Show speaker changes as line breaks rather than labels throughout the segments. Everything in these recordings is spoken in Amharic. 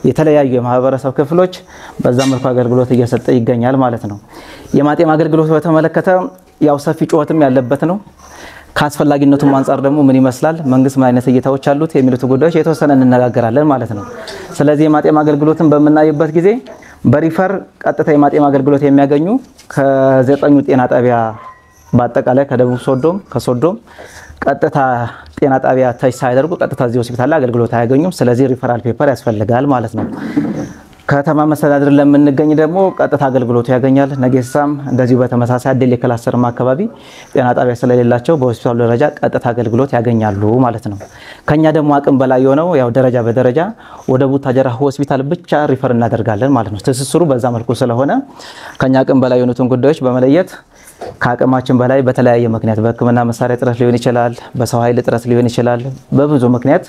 የተለያዩ የማህበረሰብ ክፍሎች በዛ መልኩ አገልግሎት እየሰጠ ይገኛል ማለት ነው። የማጤም አገልግሎት በተመለከተ ያው ሰፊ ጩኸትም ያለበት ነው። ከአስፈላጊነቱም አንጻር ደግሞ ምን ይመስላል፣ መንግስት ምን አይነት እይታዎች አሉት የሚሉት ጉዳዮች የተወሰነ እንነጋገራለን ማለት ነው። ስለዚህ የማጤም አገልግሎትን በምናይበት ጊዜ በሪፈር ቀጥታ የማጤም አገልግሎት የሚያገኙ ከ9ኙ ጤና ጣቢያ በአጠቃላይ ከደቡብ ሶዶም ከሶዶም ቀጥታ ጤና ጣቢያ touch ሳያደርጉ ቀጥታ እዚህ ሆስፒታል ላይ አገልግሎት አያገኙም። ስለዚህ referral paper ያስፈልጋል ማለት ነው። ከተማ መስተዳድር ለምንገኝ ደግሞ ቀጥታ አገልግሎቱ ያገኛል። ነጌሳም እንደዚሁ በተመሳሳይ አዴሌ cluster ም አካባቢ ጤና ጣቢያ ስለሌላቸው በሆስፒታሉ ደረጃ ቀጥታ አገልግሎት ያገኛሉ ማለት ነው። ከኛ ደግሞ አቅም በላይ የሆነው ያው ደረጃ በደረጃ ወደ ቡታጀራ ሆስፒታል ብቻ refer እናደርጋለን ማለት ነው። ትስስሩ በዛ መልኩ ስለሆነ ከኛ አቅም በላይ የሆኑትን ጉዳዮች በመለየት ከአቅማችን በላይ በተለያየ ምክንያት በሕክምና መሳሪያ እጥረት ሊሆን ይችላል፣ በሰው ኃይል እጥረት ሊሆን ይችላል። በብዙ ምክንያት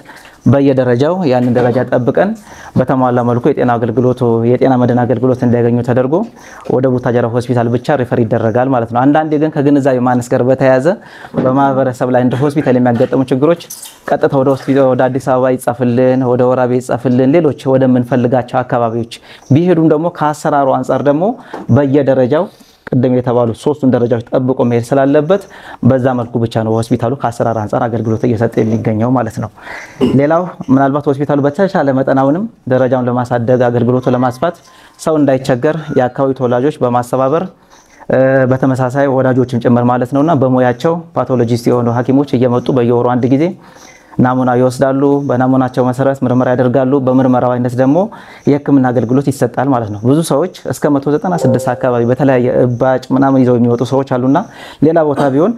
በየደረጃው ያንን ደረጃ ጠብቀን በተሟላ መልኩ የጤና አገልግሎቱ የጤና መድን አገልግሎት እንዲያገኙ ተደርጎ ወደ ቡታጀራ ሆስፒታል ብቻ refer ይደረጋል ማለት ነው። አንዳንዴ ግን ከግንዛቤ ማነስ ጋር በተያያዘ በማህበረሰብ ላይ እንደ ሆስፒታል የሚያጋጥሙ ችግሮች ቀጥታ ወደ ሆስፒታል ወደ አዲስ አበባ ይጻፍልን፣ ወደ ወራቤ ይጻፍልን፣ ሌሎች ወደምንፈልጋቸው አካባቢዎች ቢሄዱም ደግሞ ከአሰራሩ አንጻር ደግሞ በየደረጃው ቅድም የተባሉ ሶስቱን ደረጃዎች ጠብቆ መሄድ ስላለበት በዛ መልኩ ብቻ ነው ሆስፒታሉ ከአሰራር አንጻር አገልግሎት እየሰጠ የሚገኘው ማለት ነው። ሌላው ምናልባት ሆስፒታሉ በተሻለ መጠን አሁንም ደረጃውን ለማሳደግ አገልግሎቱ ለማስፋት ሰው እንዳይቸገር የአካባቢ ተወላጆች በማስተባበር በተመሳሳይ ወዳጆችም ጭምር ማለት ነውና በሙያቸው pathologist የሆኑ ሐኪሞች እየመጡ በየወሩ አንድ ጊዜ ናሙና ይወስዳሉ። በናሙናቸው መሰረት ምርመራ ያደርጋሉ። በምርመራው አይነት ደግሞ የሕክምና አገልግሎት ይሰጣል ማለት ነው። ብዙ ሰዎች እስከ 196 አካባቢ በተለያየ እባጭ ምናምን ይዘው የሚወጡ ሰዎች አሉና ሌላ ቦታ ቢሆን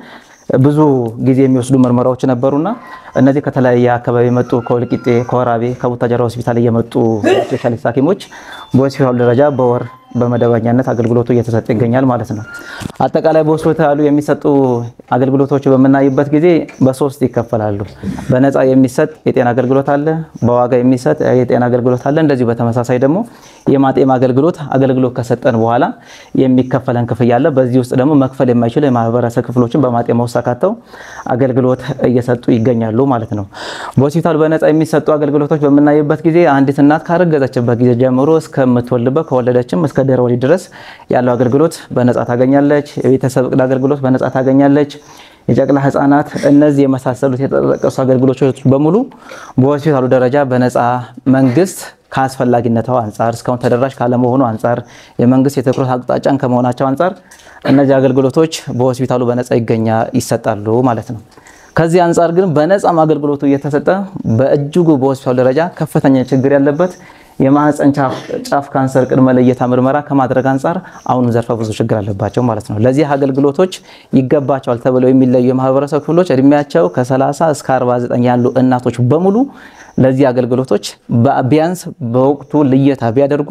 ብዙ ጊዜ የሚወስዱ ምርመራዎች ነበሩና እነዚህ ከተለያየ አካባቢ የመጡ ከወልቂጤ፣ ከወራቤ፣ ከቡታጀራ ሆስፒታል እየመጡ ስፔሻሊስት ሐኪሞች በሆስፒታሉ ደረጃ በወር በመደበኛነት አገልግሎቱ እየተሰጠ ይገኛል ማለት ነው። አጠቃላይ በሆስፒታሉ የሚሰጡ አገልግሎቶች በምናይበት ጊዜ በሶስት ይከፈላሉ። በነፃ የሚሰጥ የጤና አገልግሎት አለ፣ በዋጋ የሚሰጥ የጤና አገልግሎት አለ። እንደዚሁ በተመሳሳይ ደግሞ የማጤም አገልግሎት ከሰጠን በኋላ የሚከፈለን ክፍያ አለ። በዚህ ውስጥ ደግሞ መክፈል የማይችሉ የማህበረሰብ ክፍሎችን በማጤማ ውስጥ አካተው አገልግሎት እየሰጡ ይገኛሉ ማለት ነው። በሆስፒታሉ በነፃ የሚሰጡ አገልግሎቶች በምናይበት ጊዜ አንዲት እናት ካረገዘችበት ጊዜ ጀምሮ እስከምትወልድበት ከወለደችም እስከ ድህረ ወሊድ ድረስ ያለው አገልግሎት በነፃ ታገኛለች። የቤተሰብ እቅድ አገልግሎት በነፃ ታገኛለች። የጨቅላ ህፃናት፣ እነዚህ የመሳሰሉት የተጠቀሱ አገልግሎቶች በሙሉ በሆስፒታሉ ደረጃ በነፃ መንግስት ከአስፈላጊነቱ አንጻር እስካሁን ተደራሽ ካለመሆኑ አንጻር የመንግስት የትኩረት አቅጣጫን ከመሆናቸው አንጻር እነዚህ አገልግሎቶች በሆስፒታሉ በነፃ ይሰጣሉ ማለት ነው። ከዚህ አንጻር ግን በነፃም አገልግሎቱ እየተሰጠ በእጅጉ በሆስፒታሉ ደረጃ ከፍተኛ ችግር ያለበት የማህፀን ጫፍ ካንሰር ቅድመ ልየታ ምርመራ ከማድረግ አንጻር አሁንም ዘርፈ ብዙ ችግር አለባቸው ማለት ነው። ለዚህ አገልግሎቶች ይገባቸዋል ተብለው የሚለዩ የማህበረሰብ ክፍሎች እድሜያቸው ከ30 እስከ 49 ያሉ እናቶች በሙሉ ለዚህ አገልግሎቶች ቢያንስ በወቅቱ ልየታ ቢያደርጉ፣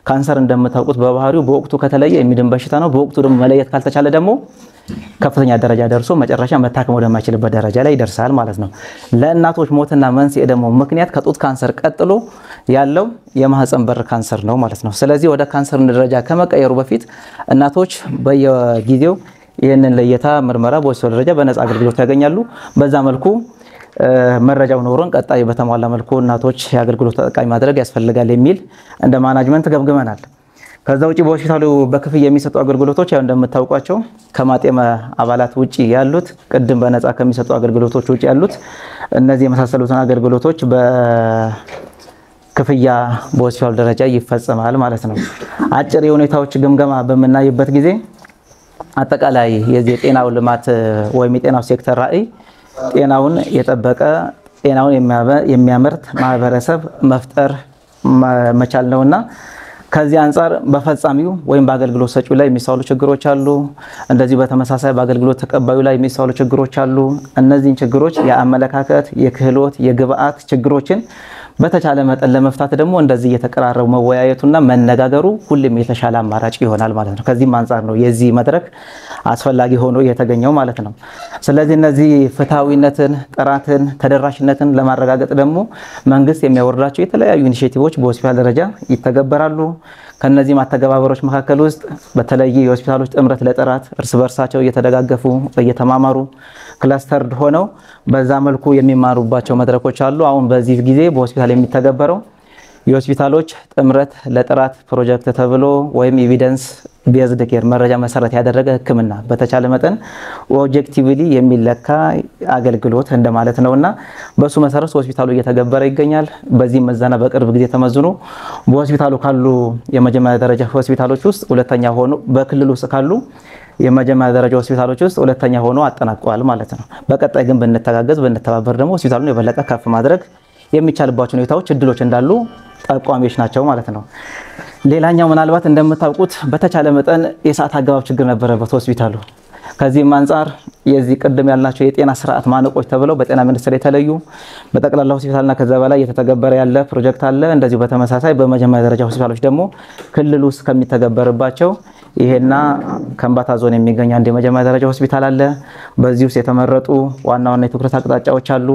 ካንሰር እንደምታውቁት በባህሪው በወቅቱ ከተለየ የሚድን በሽታ ነው። በወቅቱ ደግሞ መለየት ካልተቻለ ደግሞ ከፍተኛ ደረጃ ደርሶ መጨረሻ መታከም ወደማይችልበት ደረጃ ላይ ይደርሳል ማለት ነው። ለእናቶች ሞትና መንስኤ ደግሞ ምክንያት ከጡት ካንሰር ቀጥሎ ያለው የማህፀን በር ካንሰር ነው ማለት ነው። ስለዚህ ወደ ካንሰር ደረጃ ከመቀየሩ በፊት እናቶች በየጊዜው ይህንን ለየታ ምርመራ በሆስፒታል ደረጃ በነፃ አገልግሎት ያገኛሉ። በዛ መልኩ መረጃው ኖሮን ቀጣይ በተሟላ መልኩ እናቶች የአገልግሎት ተጠቃሚ ማድረግ ያስፈልጋል የሚል እንደ management ገምግመናል። ከዛ ውጪ በሆስፒታሉ በክፍያ የሚሰጡ አገልግሎቶች ያው እንደምታውቋቸው ከማጤመ አባላት ውጪ ያሉት ቅድም በነፃ ከሚሰጡ አገልግሎቶች ውጪ ያሉት እነዚህ የመሳሰሉትን አገልግሎቶች በክፍያ በሆስፒታሉ ደረጃ ይፈጸማል ማለት ነው። አጭር የሁኔታዎች ግምገማ በምናይበት ጊዜ አጠቃላይ የዚህ የጤናው ልማት ወይም የጤናው ሴክተር ራዕይ ጤናውን የጠበቀ ጤናውን የሚያመርት ማህበረሰብ መፍጠር መቻል ነውና ከዚህ አንጻር በፈጻሚው ወይም በአገልግሎት ሰጪው ላይ የሚስተዋሉ ችግሮች አሉ። እንደዚህ በተመሳሳይ በአገልግሎት ተቀባዩ ላይ የሚስተዋሉ ችግሮች አሉ። እነዚህን ችግሮች የአመለካከት፣ የክህሎት፣ የግብአት ችግሮችን በተቻለ መጠን ለመፍታት ደግሞ እንደዚህ እየተቀራረቡ መወያየቱና መነጋገሩ ሁሌም የተሻለ አማራጭ ይሆናል ማለት ነው። ከዚህም አንጻር ነው የዚህ መድረክ አስፈላጊ ሆኖ የተገኘው ማለት ነው። ስለዚህ እነዚህ ፍትሃዊነትን፣ ጥራትን፣ ተደራሽነትን ለማረጋገጥ ደግሞ መንግስት የሚያወርዳቸው የተለያዩ initiative ኦች በሆስፒታል ደረጃ ይተገበራሉ። ከነዚህ ማተገባበሮች መካከል ውስጥ በተለይ የሆስፒታሎች ጥምረት ለጥራት እርስ በርሳቸው እየተደጋገፉ እየተማማሩ clustered ሆነው በዛ መልኩ የሚማሩባቸው መድረኮች አሉ። አሁን በዚህ ጊዜ በሆስፒታል የሚተገበረው የሆስፒታሎች ጥምረት ለጥራት ፕሮጀክት ተብሎ ወይም evidence based care መረጃ መሰረት ያደረገ ሕክምና በተቻለ መጠን objectively የሚለካ አገልግሎት እንደማለት ነውና በሱ መሰረት ሆስፒታሉ እየተገበረ ይገኛል። በዚህ መዘና በቅርብ ጊዜ ተመዝኖ በሆስፒታሉ ካሉ የመጀመሪያ ደረጃ ሆስፒታሎች ውስጥ ሁለተኛ ሆኖ በክልሉ ውስጥ ካሉ የመጀመሪያ ደረጃ ሆስፒታሎች ውስጥ ሁለተኛ ሆኖ አጠናቋል ማለት ነው። በቀጣይ ግን ብንተጋገዝ ብንተባበር ደግሞ ሆስፒታሉን የበለጠ ከፍ ማድረግ የሚቻልባቸው ሁኔታዎች እድሎች እንዳሉ ጠቋሚዎች ናቸው ማለት ነው። ሌላኛው ምናልባት እንደምታውቁት በተቻለ መጠን የሰዓት አገባብ ችግር ነበረበት ሆስፒታሉ። ከዚህም አንጻር የዚህ ቅድም ያልናቸው የጤና ስርዓት ማነቆች ተብለው በጤና ሚኒስቴር የተለዩ በጠቅላላ ሆስፒታልና ከዛ በላይ እየተተገበረ ያለ ፕሮጀክት አለ። እንደዚሁ በተመሳሳይ በመጀመሪያ ደረጃ ሆስፒታሎች ደግሞ ክልል ውስጥ ከሚተገበርባቸው ይሄና ከምባታ ዞን የሚገኝ አንድ የመጀመሪያ ደረጃ ሆስፒታል አለ። በዚህ ውስጥ የተመረጡ ዋና ዋና የትኩረት አቅጣጫዎች አሉ።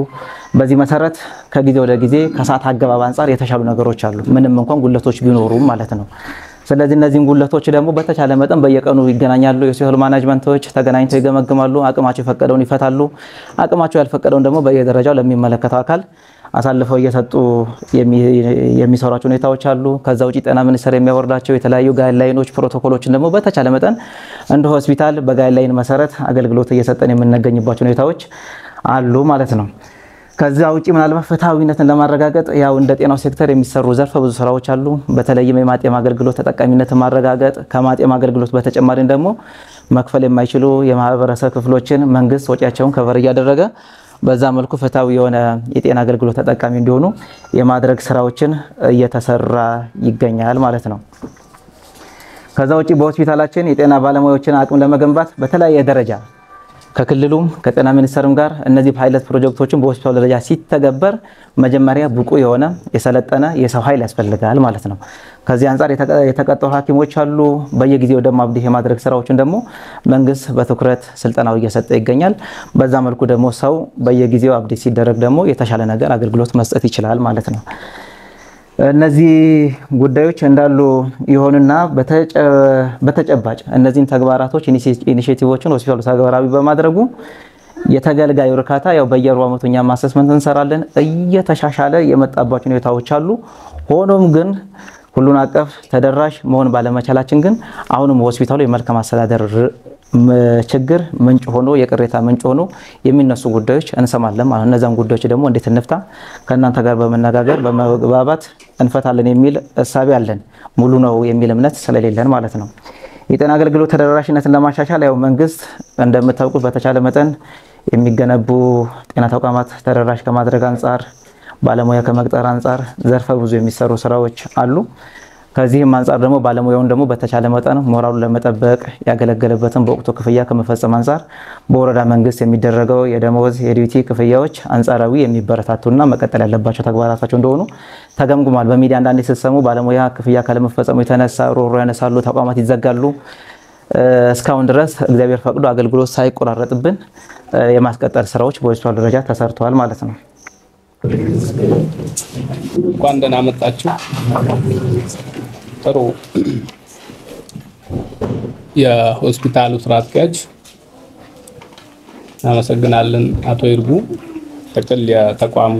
በዚህ መሰረት ከጊዜ ወደ ጊዜ ከሰዓት አገባብ አንጻር የተሻሉ ነገሮች አሉ፣ ምንም እንኳን ጉለቶች ቢኖሩም ማለት ነው። ስለዚህ እነዚህን ጉለቶች ደግሞ በተቻለ መጠን በየቀኑ ይገናኛሉ። የሆስፒታሉ management ኦች ተገናኝተው ይገመግማሉ። አቅማቸው የፈቀደውን ይፈታሉ። አቅማቸው ያልፈቀደውን ደግሞ በየደረጃው ለሚመለከተው አካል አሳልፈው እየሰጡ የሚሰሯቸው ሁኔታዎች አሉ። ከዛ ውጪ ጤና ሚኒስቴር የሚያወርዳቸው የተለያዩ guideline ኦች፣ ፕሮቶኮሎችን ደግሞ በተቻለ መጠን እንደ ሆስፒታል በ guideline መሰረት አገልግሎት እየሰጠን የምንገኝባቸው ሁኔታዎች አሉ ማለት ነው። ከዛ ውጪ ምናልባት ፍትሃዊነትን ለማረጋገጥ ያው እንደ ጤናው ሴክተር የሚሰሩ ዘርፈ ብዙ ስራዎች አሉ። በተለይም የማጤም አገልግሎት ተጠቃሚነትን ማረጋገጥ፣ ከማጤም አገልግሎት በተጨማሪም ደግሞ መክፈል የማይችሉ የማህበረሰብ ክፍሎችን መንግስት ወጪያቸውን cover እያደረገ በዛ መልኩ ፍትሃዊ የሆነ የጤና አገልግሎት ተጠቃሚ እንዲሆኑ የማድረግ ስራዎችን እየተሰራ ይገኛል ማለት ነው። ከዛ ውጪ በሆስፒታላችን የጤና ባለሙያዎችን አቅም ለመገንባት በተለያየ ደረጃ ከክልሉም ከጤና ሚኒስቴርም ጋር እነዚህ ፓይለት ፕሮጀክቶችን በሆስፒታል ደረጃ ሲተገበር መጀመሪያ ብቁ የሆነ የሰለጠነ የሰው ኃይል ያስፈልጋል ማለት ነው። ከዚህ አንጻር የተቀጠሩ ሐኪሞች አሉ። በየጊዜው ደግሞ update የማድረግ ስራዎችን ደግሞ መንግስት በትኩረት ስልጠናው እየሰጠ ይገኛል። በዛ መልኩ ደግሞ ሰው በየጊዜው update ሲደረግ ደግሞ የተሻለ ነገር አገልግሎት መስጠት ይችላል ማለት ነው። እነዚህ ጉዳዮች እንዳሉ ይሆንና በተጨባጭ እነዚህን ተግባራቶች initiative ኦችን ሆስፒታሉ ተግባራዊ በማድረጉ የተገልጋዩ እርካታ ያው በየሩብ ዓመቱ እኛም assessment እንሰራለን እየተሻሻለ የመጣባቸው ሁኔታዎች አሉ። ሆኖም ግን ሁሉን አቀፍ ተደራሽ መሆን ባለመቻላችን ግን አሁንም ሆስፒታሉ የመልካም አስተዳደር ችግር ምንጭ ሆኖ የቅሬታ ምንጭ ሆኖ የሚነሱ ጉዳዮች እንሰማለን ማለት ነው። እነዛን ጉዳዮች ደግሞ እንዴት እንፍታ ከእናንተ ጋር በመነጋገር በመግባባት እንፈታለን የሚል እሳቤ አለን። ሙሉ ነው የሚል እምነት ስለሌለን ማለት ነው። የጤና አገልግሎት ተደራሽነትን ለማሻሻል ያው መንግስት እንደምታውቁት በተቻለ መጠን የሚገነቡ ጤና ተቋማት ተደራሽ ከማድረግ አንጻር፣ ባለሙያ ከመቅጠር አንጻር ዘርፈ ብዙ የሚሰሩ ስራዎች አሉ። ከዚህም አንጻር ደግሞ ባለሙያውን ደግሞ በተቻለ መጠን ሞራሉን ለመጠበቅ ያገለገለበትን በወቅቱ ክፍያ ከመፈጸም አንጻር በወረዳ መንግስት የሚደረገው የደመወዝ የ duty ክፍያዎች አንጻራዊ የሚበረታቱና መቀጠል ያለባቸው ተግባራታቸው እንደሆኑ ተገምግሟል። በሚዲያ አንዳንዴ ስትሰሙ ባለሙያ ክፍያ ካለመፈጸሙ የተነሳ ሮሮ ያነሳሉ፣ ተቋማት ይዘጋሉ። እስካሁን ድረስ እግዚአብሔር ፈቅዶ አገልግሎት ሳይቆራረጥብን የማስቀጠል ስራዎች በሆስፒታሉ ደረጃ ተሰርተዋል ማለት ነው።
እንኳን ደህና መጣችሁ። ጥሩ። የሆስፒታሉ ስራ አስኪያጅ እናመሰግናለን። አቶ ይርጉ ጥቅል የተቋሙ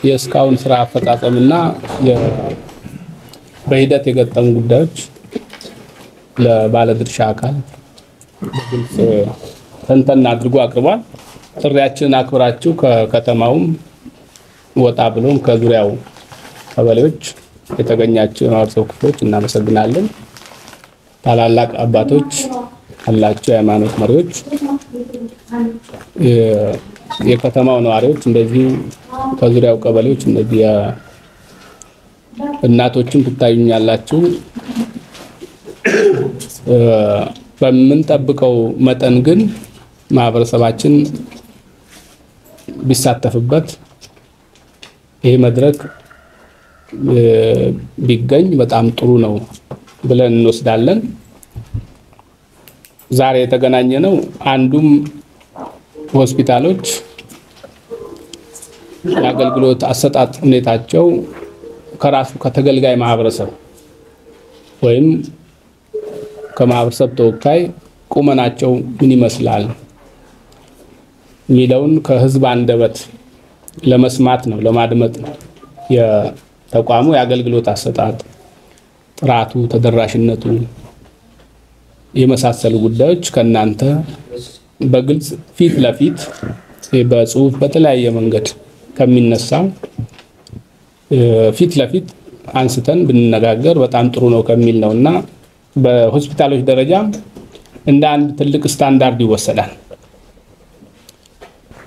የእስካሁን ስራ አፈጻጸምና በሂደት የገጠሙ ጉዳዮች ለባለድርሻ አካል በግልጽ ተንተን አድርጎ አቅርቧል። ጥሪያችንን አክብራችሁ ከከተማውም ወጣ ብሎም ከዙሪያው ቀበሌዎች የተገኛችሁ የማህበረሰብ ክፍሎች እናመሰግናለን። ታላላቅ አባቶች አላችሁ፣ የሃይማኖት መሪዎች፣ የከተማው ነዋሪዎች፣ እንደዚሁ ከዙሪያው ቀበሌዎች እነዚህ እናቶችም ትታዩኛላችሁ። በምንጠብቀው መጠን ግን ማህበረሰባችን ቢሳተፍበት ይሄ መድረክ ቢገኝ በጣም ጥሩ ነው ብለን እንወስዳለን። ዛሬ የተገናኘ ነው አንዱም ሆስፒታሎች የአገልግሎት አሰጣጥ ሁኔታቸው ከራሱ ከተገልጋይ ማህበረሰብ ወይም ከማህበረሰብ ተወካይ ቁመናቸው ምን ይመስላል ሚለውን ከህዝብ አንደበት ለመስማት ነው፣ ለማድመጥ ነው። የተቋሙ የአገልግሎት አሰጣጥ ጥራቱ፣ ተደራሽነቱ የመሳሰሉ ጉዳዮች ከናንተ በግልጽ ፊት ለፊት በጽሁፍ በተለያየ መንገድ ከሚነሳው ፊት ለፊት አንስተን ብንነጋገር በጣም ጥሩ ነው ከሚል ነውና በሆስፒታሎች ደረጃ እንደ አንድ ትልቅ ስታንዳርድ ይወሰዳል።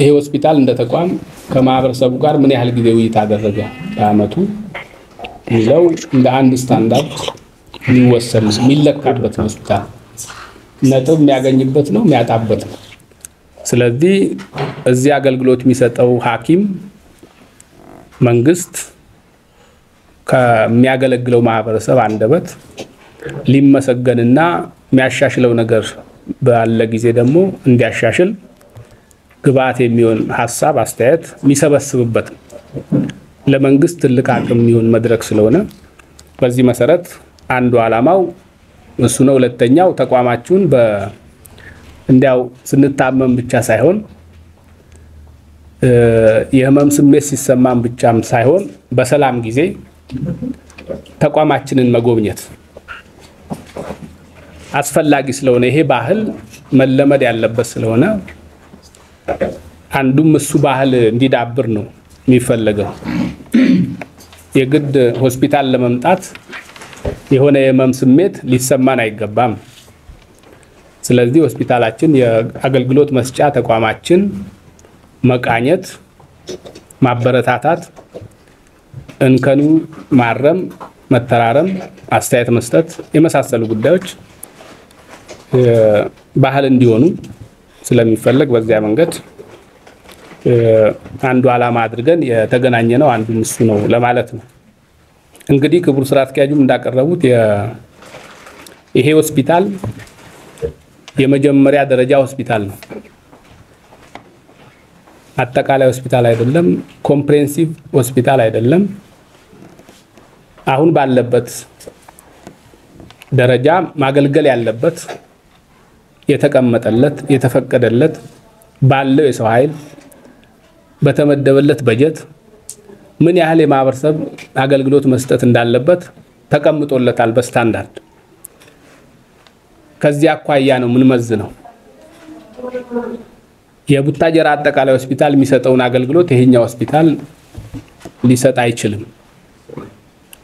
ይሄ ሆስፒታል እንደ ተቋም ከማህበረሰቡ ጋር ምን ያህል ጊዜ ውይይት አደረገ በአመቱ የሚለው እንደ አንድ ስታንዳርድ ሊወሰድ የሚለካበት ሆስፒታል ነጥብ የሚያገኝበት ነው የሚያጣበት ነው። ስለዚህ እዚህ አገልግሎት የሚሰጠው ሐኪም መንግስት ከሚያገለግለው ማህበረሰብ አንደበት ሊመሰገንና የሚያሻሽለው ነገር ባለ ጊዜ ደግሞ እንዲያሻሽል ግብአት የሚሆን ሐሳብ አስተያየት የሚሰበስብበት ለመንግስት ትልቅ አቅም የሚሆን መድረክ ስለሆነ በዚህ መሰረት አንዱ ዓላማው እሱ ነው። ሁለተኛው ተቋማችሁን እንዲያው ስንታመም ብቻ ሳይሆን የህመም ስሜት ሲሰማን ብቻም ሳይሆን በሰላም ጊዜ ተቋማችንን መጎብኘት አስፈላጊ ስለሆነ ይሄ ባህል መለመድ ያለበት ስለሆነ አንዱም እሱ ባህል እንዲዳብር ነው የሚፈልገው። የግድ ሆስፒታል ለመምጣት የሆነ የህመም ስሜት ሊሰማን አይገባም። ስለዚህ ሆስፒታላችን የአገልግሎት መስጫ ተቋማችን መቃኘት፣ ማበረታታት፣ እንከኑ ማረም፣ መተራረም፣ አስተያየት መስጠት የመሳሰሉ ጉዳዮች ባህል እንዲሆኑ ስለሚፈልግ በዚያ መንገድ አንዱ ዓላማ አድርገን የተገናኘነው አንዱ እሱ ነው ለማለት ነው። እንግዲህ ክቡር ስራ አስኪያጁም እንዳቀረቡት ይሄ ሆስፒታል የመጀመሪያ ደረጃ ሆስፒታል ነው። አጠቃላይ ሆስፒታል አይደለም፣ comprehensive ሆስፒታል አይደለም። አሁን ባለበት ደረጃ ማገልገል ያለበት የተቀመጠለት የተፈቀደለት ባለው የሰው ኃይል በተመደበለት በጀት ምን ያህል የማህበረሰብ አገልግሎት መስጠት እንዳለበት ተቀምጦለታል በስታንዳርድ። ከዚያ አኳያ ነው ምን መዝነው የቡታጀራ አጠቃላይ ሆስፒታል የሚሰጠውን አገልግሎት ይሄኛው ሆስፒታል ሊሰጥ አይችልም።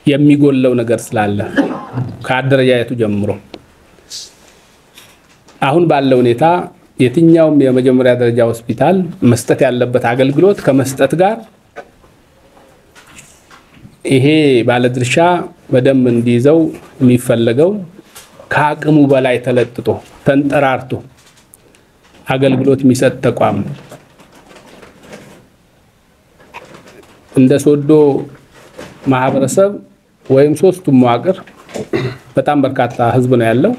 የሚጎለው ነገር ስላለ ከአደረጃጀቱ ጀምሮ አሁን ባለው ሁኔታ የትኛውም የመጀመሪያ ደረጃ ሆስፒታል መስጠት ያለበት አገልግሎት ከመስጠት ጋር ይሄ ባለድርሻ በደንብ እንዲይዘው የሚፈልገው ከአቅሙ በላይ ተለጥጦ ተንጠራርቶ አገልግሎት የሚሰጥ ተቋም እንደ ሶዶ ማህበረሰብ ወይም ሶስቱ መዋቅር በጣም በርካታ ህዝብ ነው ያለው።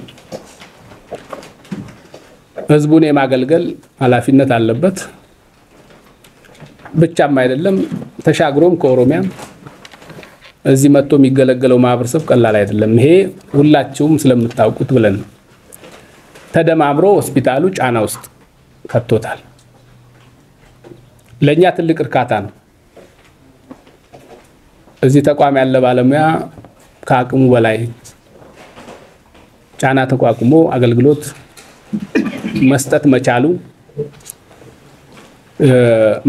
ህዝቡን የማገልገል ኃላፊነት አለበት ብቻም አይደለም፣ ተሻግሮም ከኦሮሚያ እዚህ መጥቶ የሚገለገለው ማህበረሰብ ቀላል አይደለም። ይሄ ሁላችሁም ስለምታውቁት ብለን ተደማምሮ ሆስፒታሉ ጫና ውስጥ ከቶታል። ለኛ ትልቅ እርካታ ነው። እዚህ ተቋም ያለ ባለሙያ ከአቅሙ በላይ ጫና ተቋቁሞ አገልግሎት መስጠት መቻሉ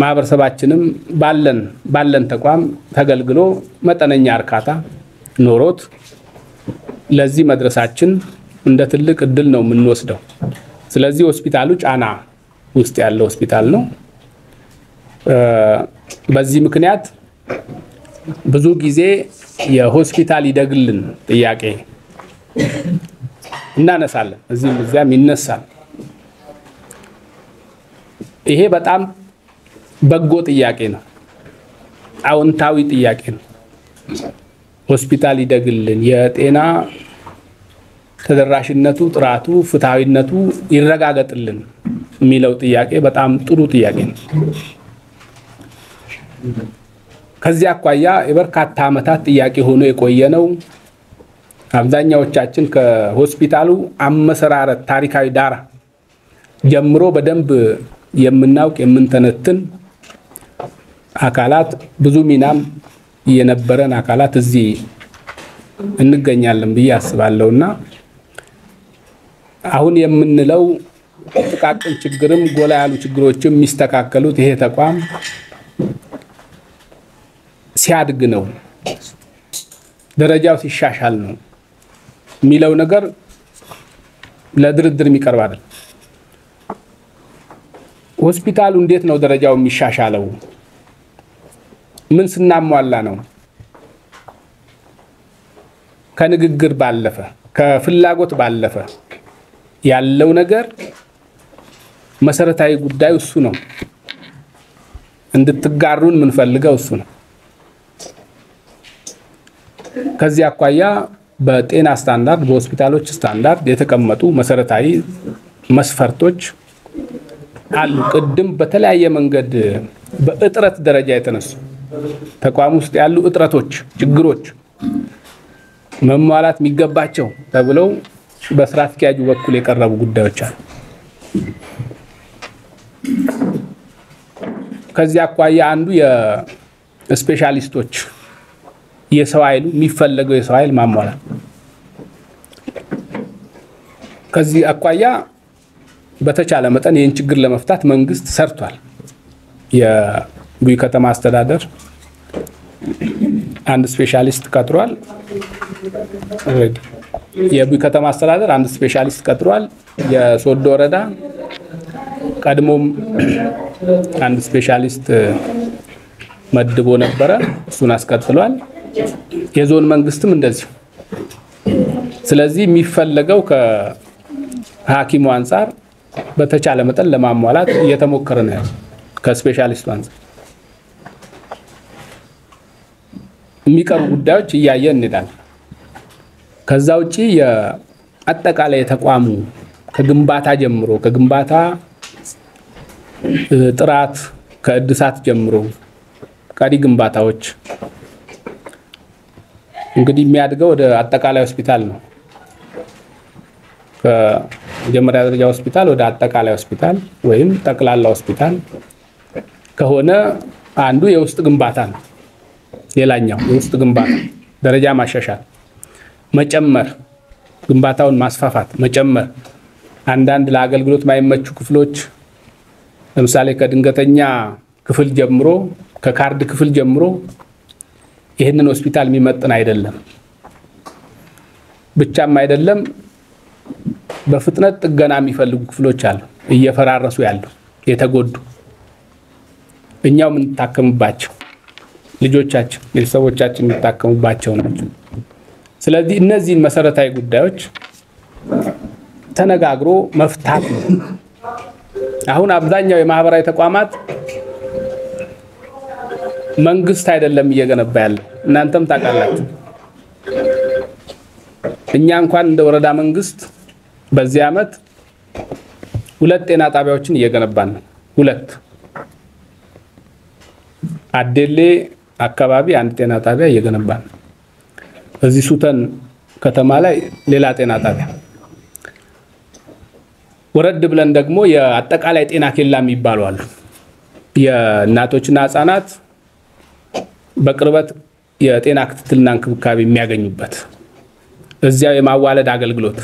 ማህበረሰባችንም ባለን ተቋም ተገልግሎ መጠነኛ እርካታ ኖሮት ለዚህ መድረሳችን እንደ ትልቅ እድል ነው የምንወስደው። ስለዚህ ሆስፒታሉ ጫና ውስጥ ያለው ሆስፒታል ነው። በዚህ ምክንያት ብዙ ጊዜ የሆስፒታል ይደግልን ጥያቄ እናነሳለን፣ እዚህም እዚያም ይነሳል። ይሄ በጣም በጎ ጥያቄ ነው፣ አዎንታዊ ጥያቄ ነው። ሆስፒታል ይደግልን፣ የጤና ተደራሽነቱ፣ ጥራቱ፣ ፍትሃዊነቱ ይረጋገጥልን የሚለው ጥያቄ በጣም ጥሩ ጥያቄ ነው። ከዚያ አኳያ የበርካታ ዓመታት ጥያቄ ሆኖ የቆየ ነው። አብዛኛዎቻችን ከሆስፒታሉ አመሰራረት ታሪካዊ ዳራ ጀምሮ በደንብ የምናውቅ የምንተነትን አካላት ብዙ ሚናም የነበረን አካላት እዚህ እንገኛለን ብዬ አስባለሁና አሁን የምንለው ጥቃቅን ችግርም ጎላ ያሉ ችግሮችም የሚስተካከሉት ይሄ ተቋም ሲያድግ ነው፣ ደረጃው ሲሻሻል ነው የሚለው ነገር ለድርድር የሚቀርብ አይደለም። ሆስፒታሉ እንዴት ነው ደረጃው የሚሻሻለው? ምን ስናሟላ ነው? ከንግግር ባለፈ ከፍላጎት ባለፈ ያለው ነገር መሰረታዊ ጉዳዩ እሱ ነው። እንድትጋሩን ምንፈልገው እሱ ነው። ከዚህ አኳያ በጤና ስታንዳርድ በሆስፒታሎች ስታንዳርድ የተቀመጡ መሰረታዊ መስፈርቶች አሉ። ቅድም በተለያየ መንገድ በእጥረት ደረጃ የተነሱ ተቋም ውስጥ ያሉ እጥረቶች፣ ችግሮች መሟላት የሚገባቸው ተብለው በስራ አስኪያጁ በኩል የቀረቡ ጉዳዮች አሉ። ከዚህ አኳያ አንዱ የስፔሻሊስቶች የሰው ኃይሉ የሚፈለገው የሰው ኃይል ማሟላት። ከዚህ አኳያ በተቻለ መጠን ይህን ችግር ለመፍታት መንግስት ሰርቷል። የቡይ ከተማ አስተዳደር አንድ ስፔሻሊስት ቀጥሯል። የቡይ ከተማ አስተዳደር አንድ ስፔሻሊስት ቀጥሯል። የሶዶ ወረዳ ቀድሞም አንድ ስፔሻሊስት መድቦ ነበረ፣ እሱን አስቀጥሏል። የዞን መንግስትም እንደዚሁ። ስለዚህ የሚፈለገው ከሐኪሙ አንፃር በተቻለ መጠን ለማሟላት እየተሞከረ ነው ያለው። ከስፔሻሊስቱ አንፃር የሚቀሩ ጉዳዮች እያየን እንሄዳለን። ከዛ ውጪ የአጠቃላይ የተቋሙ ከግንባታ ጀምሮ ከግንባታ ጥራት ከእድሳት ጀምሮ ቀሪ ግንባታዎች እንግዲህ የሚያድገው ወደ አጠቃላይ ሆስፒታል ነው። ከመጀመሪያ ደረጃ ሆስፒታል ወደ አጠቃላይ ሆስፒታል ወይም ጠቅላላ ሆስፒታል ከሆነ አንዱ የውስጥ ግንባታ ነው። ሌላኛው የውስጥ ግንባታ ደረጃ ማሻሻል፣ መጨመር፣ ግንባታውን ማስፋፋት፣ መጨመር፣ አንዳንድ ለአገልግሎት ማይመቹ ክፍሎች ለምሳሌ ከድንገተኛ ክፍል ጀምሮ ከካርድ ክፍል ጀምሮ ይህንን ሆስፒታል የሚመጥን አይደለም። ብቻም አይደለም፣ በፍጥነት ጥገና የሚፈልጉ ክፍሎች አሉ፣ እየፈራረሱ ያሉ የተጎዱ፣ እኛው የምንታከምባቸው ልጆቻችን፣ ቤተሰቦቻችን የሚታከሙባቸው ናቸው። ስለዚህ እነዚህን መሰረታዊ ጉዳዮች ተነጋግሮ መፍታት ነው። አሁን አብዛኛው የማህበራዊ ተቋማት መንግስት አይደለም እየገነባ ያለው፣ እናንተም ታውቃላችሁ። እኛ እንኳን እንደ ወረዳ መንግስት በዚህ ዓመት 2 ጤና ጣቢያዎችን እየገነባን ነው። 2 አዴሌ አካባቢ አንድ ጤና ጣቢያ እየገነባን ነው። እዚህ ሱተን ከተማ ላይ ሌላ ጤና ጣቢያ፣ ወረድ ብለን ደግሞ የአጠቃላይ ጤና ኬላ የሚባሉ አሉ። የእናቶችና ህጻናት በቅርበት የጤና ክትትልና እንክብካቤ የሚያገኙበት እዚያው የማዋለድ አገልግሎት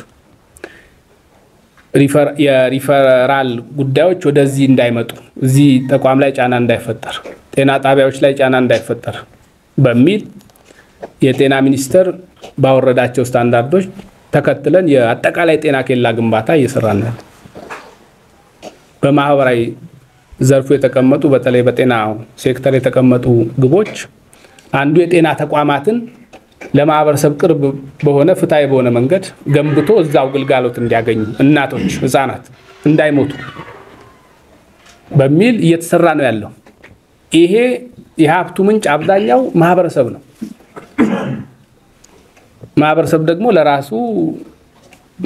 የሪፈራል ጉዳዮች ወደዚህ እንዳይመጡ እዚህ ተቋም ላይ ጫና እንዳይፈጠር ጤና ጣቢያዎች ላይ ጫና እንዳይፈጠር በሚል የጤና ሚኒስቴር ባወረዳቸው ስታንዳርዶች ተከትለን የአጠቃላይ ጤና ኬላ ግንባታ እየሰራን ነው። በማህበራዊ ዘርፉ የተቀመጡ በተለይ በጤና ሴክተር የተቀመጡ ግቦች አንዱ የጤና ተቋማትን ለማህበረሰብ ቅርብ በሆነ ፍትሃዊ በሆነ መንገድ ገንብቶ እዛው ግልጋሎት እንዲያገኙ እናቶች፣ ህፃናት እንዳይሞቱ በሚል እየተሰራ ነው ያለው። ይሄ የሀብቱ ምንጭ አብዛኛው ማህበረሰብ ነው። ማህበረሰብ ደግሞ ለራሱ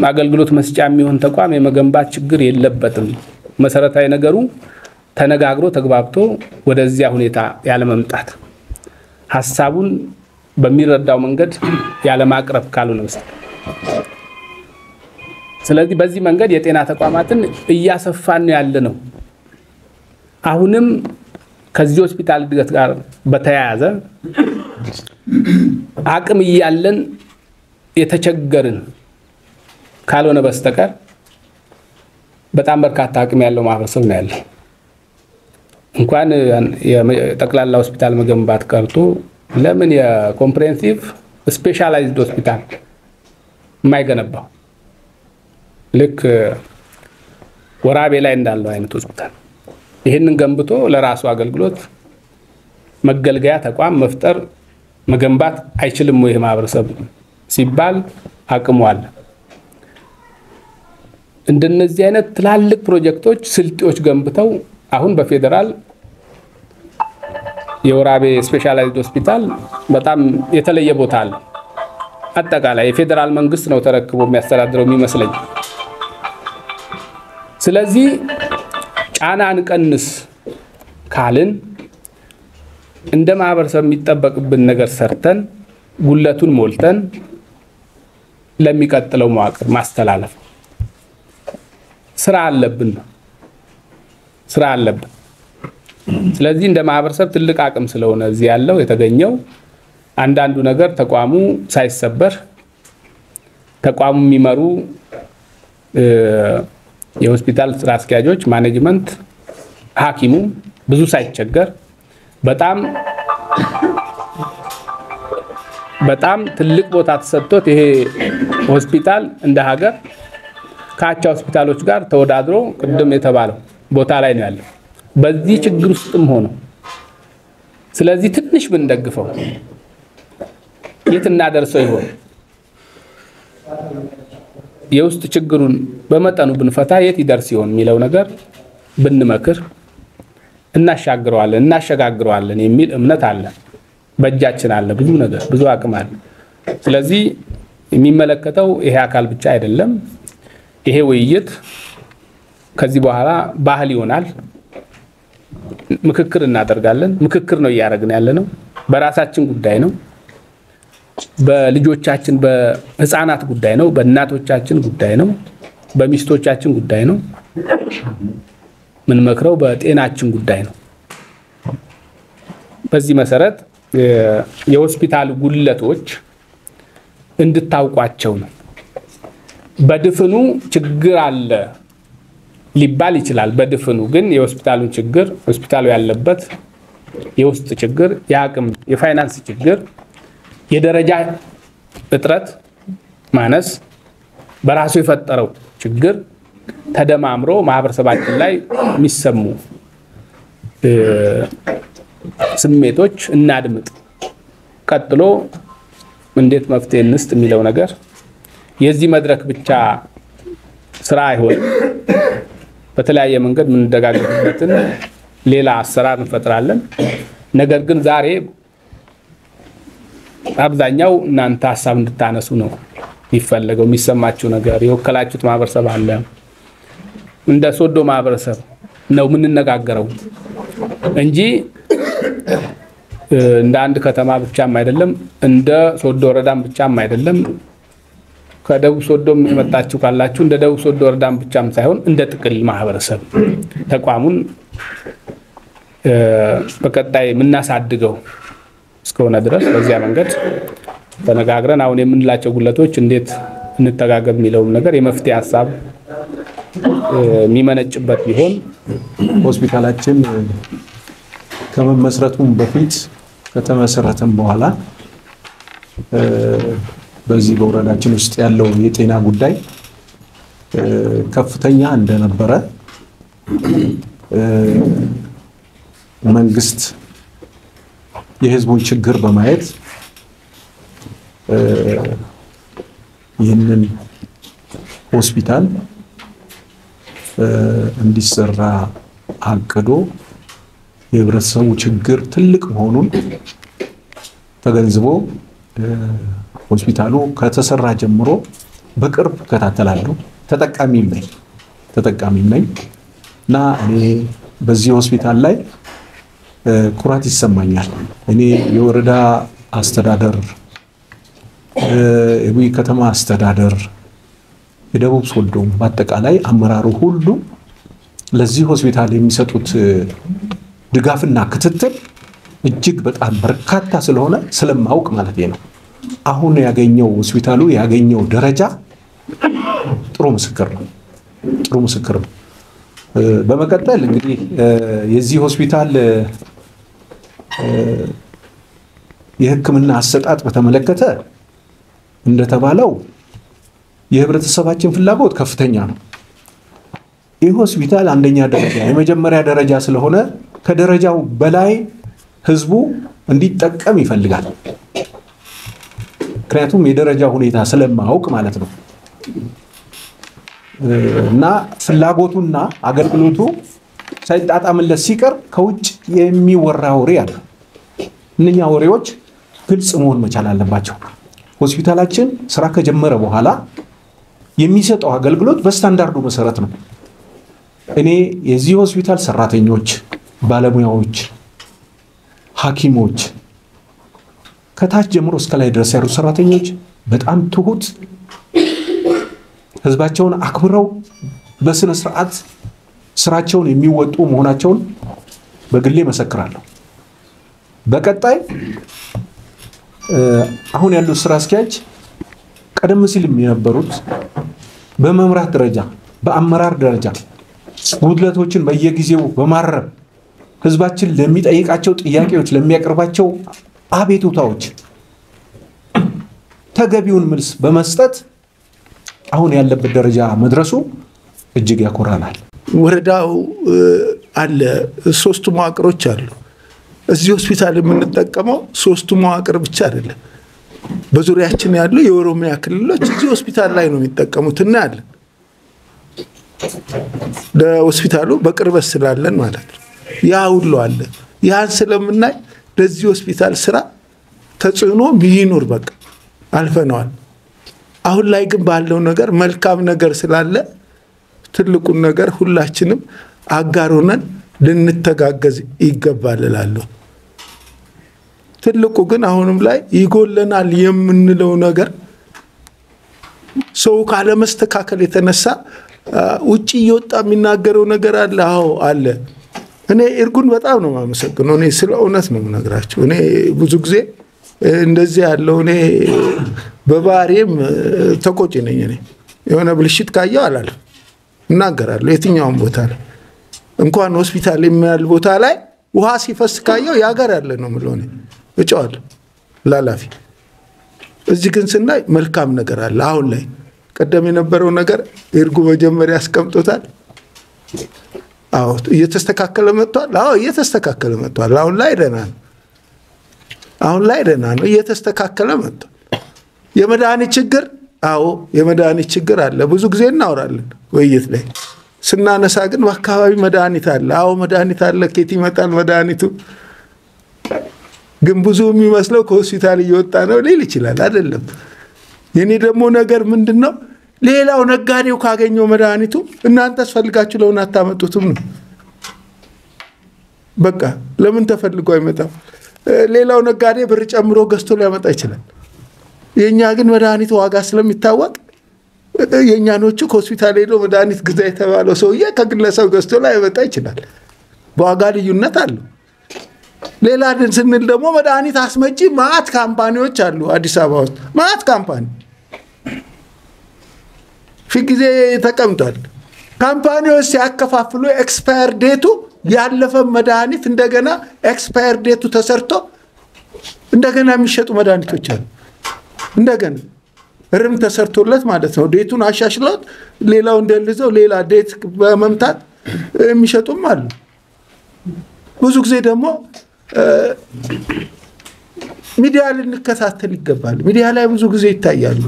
አገልግሎት መስጫ የሚሆን ተቋም የመገንባት ችግር የለበትም። መሰረታዊ ነገሩ ተነጋግሮ ተግባብቶ ወደዚያ ሁኔታ ያለመምጣት። ሐሳቡን በሚረዳው መንገድ ያለማቅረብ ካልሆነ በስተቀር። ስለዚህ በዚህ መንገድ የጤና ተቋማትን እያሰፋን ነው ያለነው። አሁንም ከዚህ ሆስፒታል እድገት ጋር በተያያዘ አቅም እያለን የተቸገርን ካልሆነ በስተቀር በጣም በርካታ አቅም ያለው ማህበረሰብ ነው ያለው። እንኳን የጠቅላላ ሆስፒታል መገንባት ቀርቶ ለምን የ comprehensive specialized ሆስፒታል የማይገነባው? ልክ ወራቤ ላይ እንዳለው አይነት ሆስፒታል ይሄንን ገንብቶ ለራሱ አገልግሎት መገልገያ ተቋም መፍጠር መገንባት አይችልም ወይ ማህበረሰብ ሲባል አቅሙ አለ። እንደነዚህ አይነት ትላልቅ ፕሮጀክቶች ስልጤዎች ገንብተው አሁን በፌደራል የወራቤ specialized ሆስፒታል በጣም የተለየ ቦታ አለ። አጠቃላይ የፌደራል መንግስት ነው ተረክቦ የሚያስተዳድረው የሚመስለኝ። ስለዚህ ጫና እንቀንስ ካልን እንደ ማህበረሰብ የሚጠበቅብን ነገር ሰርተን ጉለቱን ሞልተን ለሚቀጥለው መዋቅር ማስተላለፍ ስራ አለብን። ስለዚህ እንደ ማህበረሰብ ትልቅ አቅም ስለሆነ እዚህ ያለው የተገኘው አንዳንዱ ነገር ተቋሙ ሳይሰበር ተቋሙ የሚመሩ የሆስፒታል ስራ አስኪያጆች፣ management፣ ሐኪሙ ብዙ ሳይቸገር በጣም በጣም ትልቅ ቦታ ተሰጥቶት ይሄ ሆስፒታል እንደ ሀገር ካቻ ሆስፒታሎች ጋር ተወዳድሮ ቅድም የተባለው ቦታ ላይ ነው ያለው በዚህ ችግር ውስጥም ሆኖ። ስለዚህ ትንሽ ብንደግፈው የት እናደርሰው ይሆን? የውስጥ ችግሩን በመጠኑ ብንፈታ የት ይደርስ ይሆን የሚለው ነገር ብንመክር እናሸጋግረዋለን የሚል እምነት አለ። በእጃችን አለ ብዙ ነገር፣ ብዙ አቅም አለ። ስለዚህ የሚመለከተው ይሄ አካል ብቻ አይደለም። ይሄ ውይይት ከዚህ በኋላ ባህል ይሆናል። ምክክር እናደርጋለን። ምክክር ነው እያደረግን ያለነው። በራሳችን ጉዳይ ነው፣ በልጆቻችን በህፃናት ጉዳይ ነው፣ በእናቶቻችን ጉዳይ ነው፣ በሚስቶቻችን ጉዳይ ነው። ምን መክረው በጤናችን ጉዳይ ነው። በዚህ መሰረት የሆስፒታል ጉድለቶች እንድታውቋቸው ነው። በድፍኑ ችግር አለ ሊባል ይችላል። በድፍኑ ግን የሆስፒታሉን ችግር ሆስፒታሉ ያለበት የውስጥ ችግር፣ የአቅም የፋይናንስ ችግር፣ የደረጃ እጥረት ማነስ በራሱ የፈጠረው ችግር ተደማምሮ ማህበረሰባችን ላይ የሚሰሙ ስሜቶች እናድምጥ። ቀጥሎ እንዴት መፍትሄ እንስጥ የሚለው ነገር የዚህ መድረክ ብቻ ስራ አይሆንም። በተለያየ መንገድ ምንደጋገፍበትን ሌላ አሰራር እንፈጥራለን። ነገር ግን ዛሬ አብዛኛው እናንተ ሐሳብ እንድታነሱ ነው የሚፈለገው። የሚሰማችሁ ነገር የወከላችሁት ማህበረሰብ አለ። እንደ ሶዶ ማህበረሰብ ነው የምንነጋገረው እንጂ እንደ አንድ ከተማ ብቻም አይደለም፣ እንደ ሶዶ ወረዳም ብቻም አይደለም። ከደቡብ ሶዶም የመጣችሁ ካላችሁ እንደ ደቡብ ሶዶ ወረዳም ብቻም ሳይሆን እንደ ጥቅል ማህበረሰብ ተቋሙን በቀጣይ የምናሳድገው እስከሆነ ድረስ በዚያ መንገድ ተነጋግረን አሁን የምንላቸው ጉለቶች እንዴት እንተጋገብ የሚለው ነገር የመፍትሄ ሐሳብ የሚመነጭበት ቢሆን።
ሆስፒታላችን ከመመስረቱም በፊት ከተመሰረተም በኋላ በዚህ በወረዳችን ውስጥ ያለው የጤና ጉዳይ ከፍተኛ እንደነበረ መንግስት የህዝቡን ችግር በማየት ይህንን ሆስፒታል እንዲሰራ አቅዶ የህብረተሰቡ ችግር ትልቅ መሆኑን ተገንዝቦ ሆስፒታሉ ከተሰራ ጀምሮ በቅርብ እከታተላለሁ። ተጠቃሚም ነኝ እና እኔ በዚህ ሆስፒታል ላይ ኩራት ይሰማኛል። እኔ የወረዳ አስተዳደር፣ የቡይ ከተማ አስተዳደር፣ የደቡብ ሶዶም በአጠቃላይ አመራሩ ሁሉ ለዚህ ሆስፒታል የሚሰጡት ድጋፍና ክትትል እጅግ በጣም በርካታ ስለሆነ ስለማውቅ ማለት ነው። አሁን ያገኘው ሆስፒታሉ ያገኘው ደረጃ ጥሩ ምስክር ነው። ጥሩ ምስክር ነው። በመቀጠል እንግዲህ የዚህ ሆስፒታል የሕክምና አሰጣጥ በተመለከተ እንደተባለው የህብረተሰባችን ፍላጎት ከፍተኛ ነው። ይህ ሆስፒታል አንደኛ ደረጃ የመጀመሪያ ደረጃ ስለሆነ ከደረጃው በላይ ህዝቡ እንዲጠቀም ይፈልጋል። ምክንያቱም የደረጃ ሁኔታ ስለማያውቅ ማለት ነው። እና ፍላጎቱና አገልግሎቱ ሳይጣጣምለት ሲቀር ከውጭ የሚወራ ወሬ አለ። እነኛ ወሬዎች ግልጽ መሆን መቻል አለባቸው። ሆስፒታላችን ስራ ከጀመረ በኋላ የሚሰጠው አገልግሎት በስታንዳርዱ መሰረት ነው። እኔ የዚህ ሆስፒታል ሰራተኞች፣ ባለሙያዎች፣ ሐኪሞች ከታች ጀምሮ እስከ ላይ ድረስ ያሉ ሰራተኞች በጣም ትሁት፣ ህዝባቸውን አክብረው በስነ ስርዓት ስራቸውን የሚወጡ መሆናቸውን በግሌ መሰክራለሁ። በቀጣይ አሁን ያሉት ስራ አስኪያጅ ቀደም ሲልም የነበሩት በመምራት ደረጃ በአመራር ደረጃ ጉድለቶችን በየጊዜው በማረም ህዝባችን ለሚጠይቃቸው ጥያቄዎች ለሚያቀርባቸው አቤቱታዎች ተገቢውን መልስ በመስጠት አሁን ያለበት ደረጃ መድረሱ እጅግ ያኮራናል።
ወረዳው አለ፣ ሶስቱ መዋቅሮች አሉ። እዚህ ሆስፒታል የምንጠቀመው ሶስቱ መዋቅር ብቻ አይደለም። በዙሪያችን ያሉ የኦሮሚያ ክልሎች እዚህ ሆስፒታል ላይ ነው የሚጠቀሙት እና ያለን ለሆስፒታሉ በቅርበት ስላለን ማለት ነው። ያ ሁሉ አለ። ያን ስለምናይ ለዚህ ሆስፒታል ስራ ተጽዕኖ ይኑር በቃ አልፈነዋል። አሁን ላይ ግን ባለው ነገር መልካም ነገር ስላለ ትልቁን ነገር ሁላችንም አጋር ሆነን ልንተጋገዝ ይገባል እላለሁ። ትልቁ ግን አሁንም ላይ ይጎለናል የምንለው ነገር ሰው ካለመስተካከል የተነሳ ውጪ እየወጣ የሚናገረው ነገር አለ። አዎ አለ። እኔ እርጉን በጣም ነው የማመሰግነው። እኔ ስለ እውነት ነው የምነግራቸው። እኔ ብዙ ጊዜ እንደዚህ ያለው እኔ በባህሪም ተቆጪ ነኝ። እኔ የሆነ ብልሽት ካየው አላልፍም፣ እናገራለሁ። የትኛውም ቦታ ላይ እንኳን ሆስፒታል የሚያል ቦታ ላይ ውሃ ሲፈስ ካየው ያገር ያለ ነው የምለው እኔ እጨዋለሁ ላላፊ። እዚህ ግን ስናይ መልካም ነገር አለ። አሁን ላይ ቀደም የነበረው ነገር እርጉ መጀመሪያ አስቀምጦታል። አዎ እየተስተካከለ መጥቷል። አዎ እየተስተካከለ መጥቷል። አሁን ላይ ደህና ነው። አሁን ላይ ደህና ነው። እየተስተካከለ መጥቷል። የመድኃኒት ችግር አዎ የመድኃኒት ችግር አለ። ብዙ ጊዜ እናወራለን ውይይት ላይ ስናነሳ ግን በአካባቢ መድኃኒት አለ። አዎ መድኃኒት አለ። ከየት ይመጣል መድኃኒቱ? ግን ብዙ የሚመስለው ከሆስፒታል እየወጣ ነው ሊል ይችላል። አይደለም። የኔ ደግሞ ነገር ምንድነው? ሌላው ነጋዴው ካገኘው መድኃኒቱ እናንተ አስፈልጋችሁ ለምን አታመጡትም ነው። በቃ ለምን ተፈልጎ አይመጣም? ሌላው ነጋዴ ብር ጨምሮ ገዝቶ ሊያመጣ ይችላል። የኛ ግን መድኃኒቱ ዋጋ ስለሚታወቅ የኛኖቹ ከሆስፒታል ሄዶ መድኃኒት ግዛ የተባለው ሰውዬ ከግለሰብ ገዝቶ ላይመጣ ይችላል። በዋጋ ልዩነት አለው። ሌላ ስንል ደግሞ መድኃኒት አስመጪ ማአት company ዎች አሉ አዲስ አበባ ውስጥ ማአት company ፊት ጊዜ ተቀምጧል። company ዎች ሲያከፋፍሉ expire date ኡ ያለፈ መድኃኒት እንደገና expire date ኡ ተሰርቶ እንደገና የሚሸጡ መድኃኒቶች አሉ። እንደገና ርም ተሰርቶለት ማለት ነው። date ኡን አሻሽለውት ሌላው እንደልዘው ሌላ date በመምታት የሚሸጡም አሉ። ብዙ ጊዜ ደግሞ ሚዲያ ልንከታተል ይገባል። ሚዲያ ላይ ብዙ ጊዜ ይታያሉ።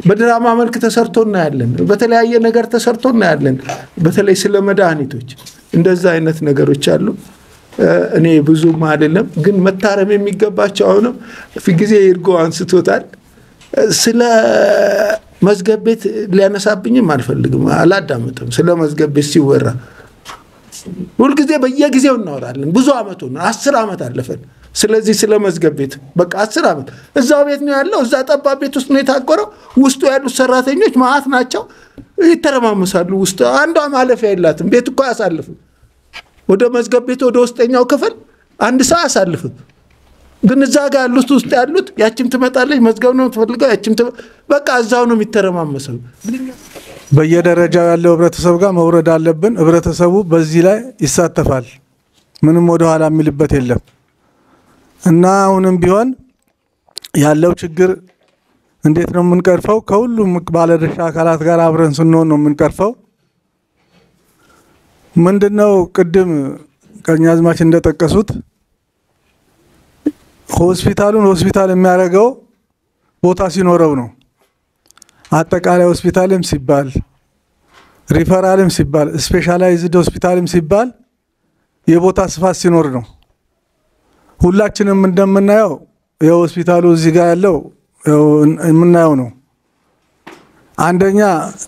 በድራማ መልክ ተሰርቶ እናያለን። በተለያየ ነገር ተሰርቶ እናያለን። በተለይ ስለ መድኃኒቶች እንደዛ አይነት ነገሮች አሉ። እኔ ብዙም አይደለም ግን መታረም የሚገባቸው አሁንም ፊት ጊዜ ይርጎ አንስቶታል። ስለ መዝገብ ቤት ሊያነሳብኝም አልፈልግም፣ አላዳምጥም። ስለ መዝገብ ቤት ሲወራ ሁልጊዜ በየጊዜው እናወራለን። ብዙ አመት ሆነ፣ 10 ዓመት አለፈን። ስለዚህ ስለ መዝገብ ቤት በቃ 10 ዓመት እዛው ቤት ነው ያለው። እዛ ጠባብ ቤት ውስጥ ነው የታቆረው። ውስጡ ያሉት ሰራተኞች መዓት ናቸው፣ ይተረማመሳሉ። ውስጥ አንዷ ማለፊያ የላትም። ቤት እኮ አያሳልፍም። ወደ መዝገብ ቤት ወደ ውስጠኛው ክፍል አንድ ሰው አያሳልፍም። ግን እዛ ጋር ያሉት ውስጥ ያሉት ያችም ትመጣለች፣ መዝገብ ነው የምትፈልገው፣ ያችም በቃ እዛው ነው የሚተረማመሰው።
በየደረጃው ያለው ህብረተሰብ ጋር መውረድ አለብን። ህብረተሰቡ በዚህ ላይ ይሳተፋል። ምንም ወደ ኋላ የሚልበት የለም እና አሁንም ቢሆን ያለው ችግር እንዴት ነው የምንቀርፈው? ከሁሉም ባለድርሻ አካላት ጋር አብረን ስንሆን ነው የምንቀርፈው። ምንድነው ቅድም ቀኛዝማች እንደጠቀሱት ሆስፒታሉን ሆስፒታል የሚያደርገው ቦታ ሲኖረው ነው። አጠቃላይ ሆስፒታልም ሲባል ሪፈራልም ሲባል specialized ሆስፒታልም ሲባል የቦታ ስፋት ሲኖር ነው። ሁላችንም እንደምናየው የሆስፒታሉ እዚህ ጋር ያለው የምናየው ነው። አንደኛ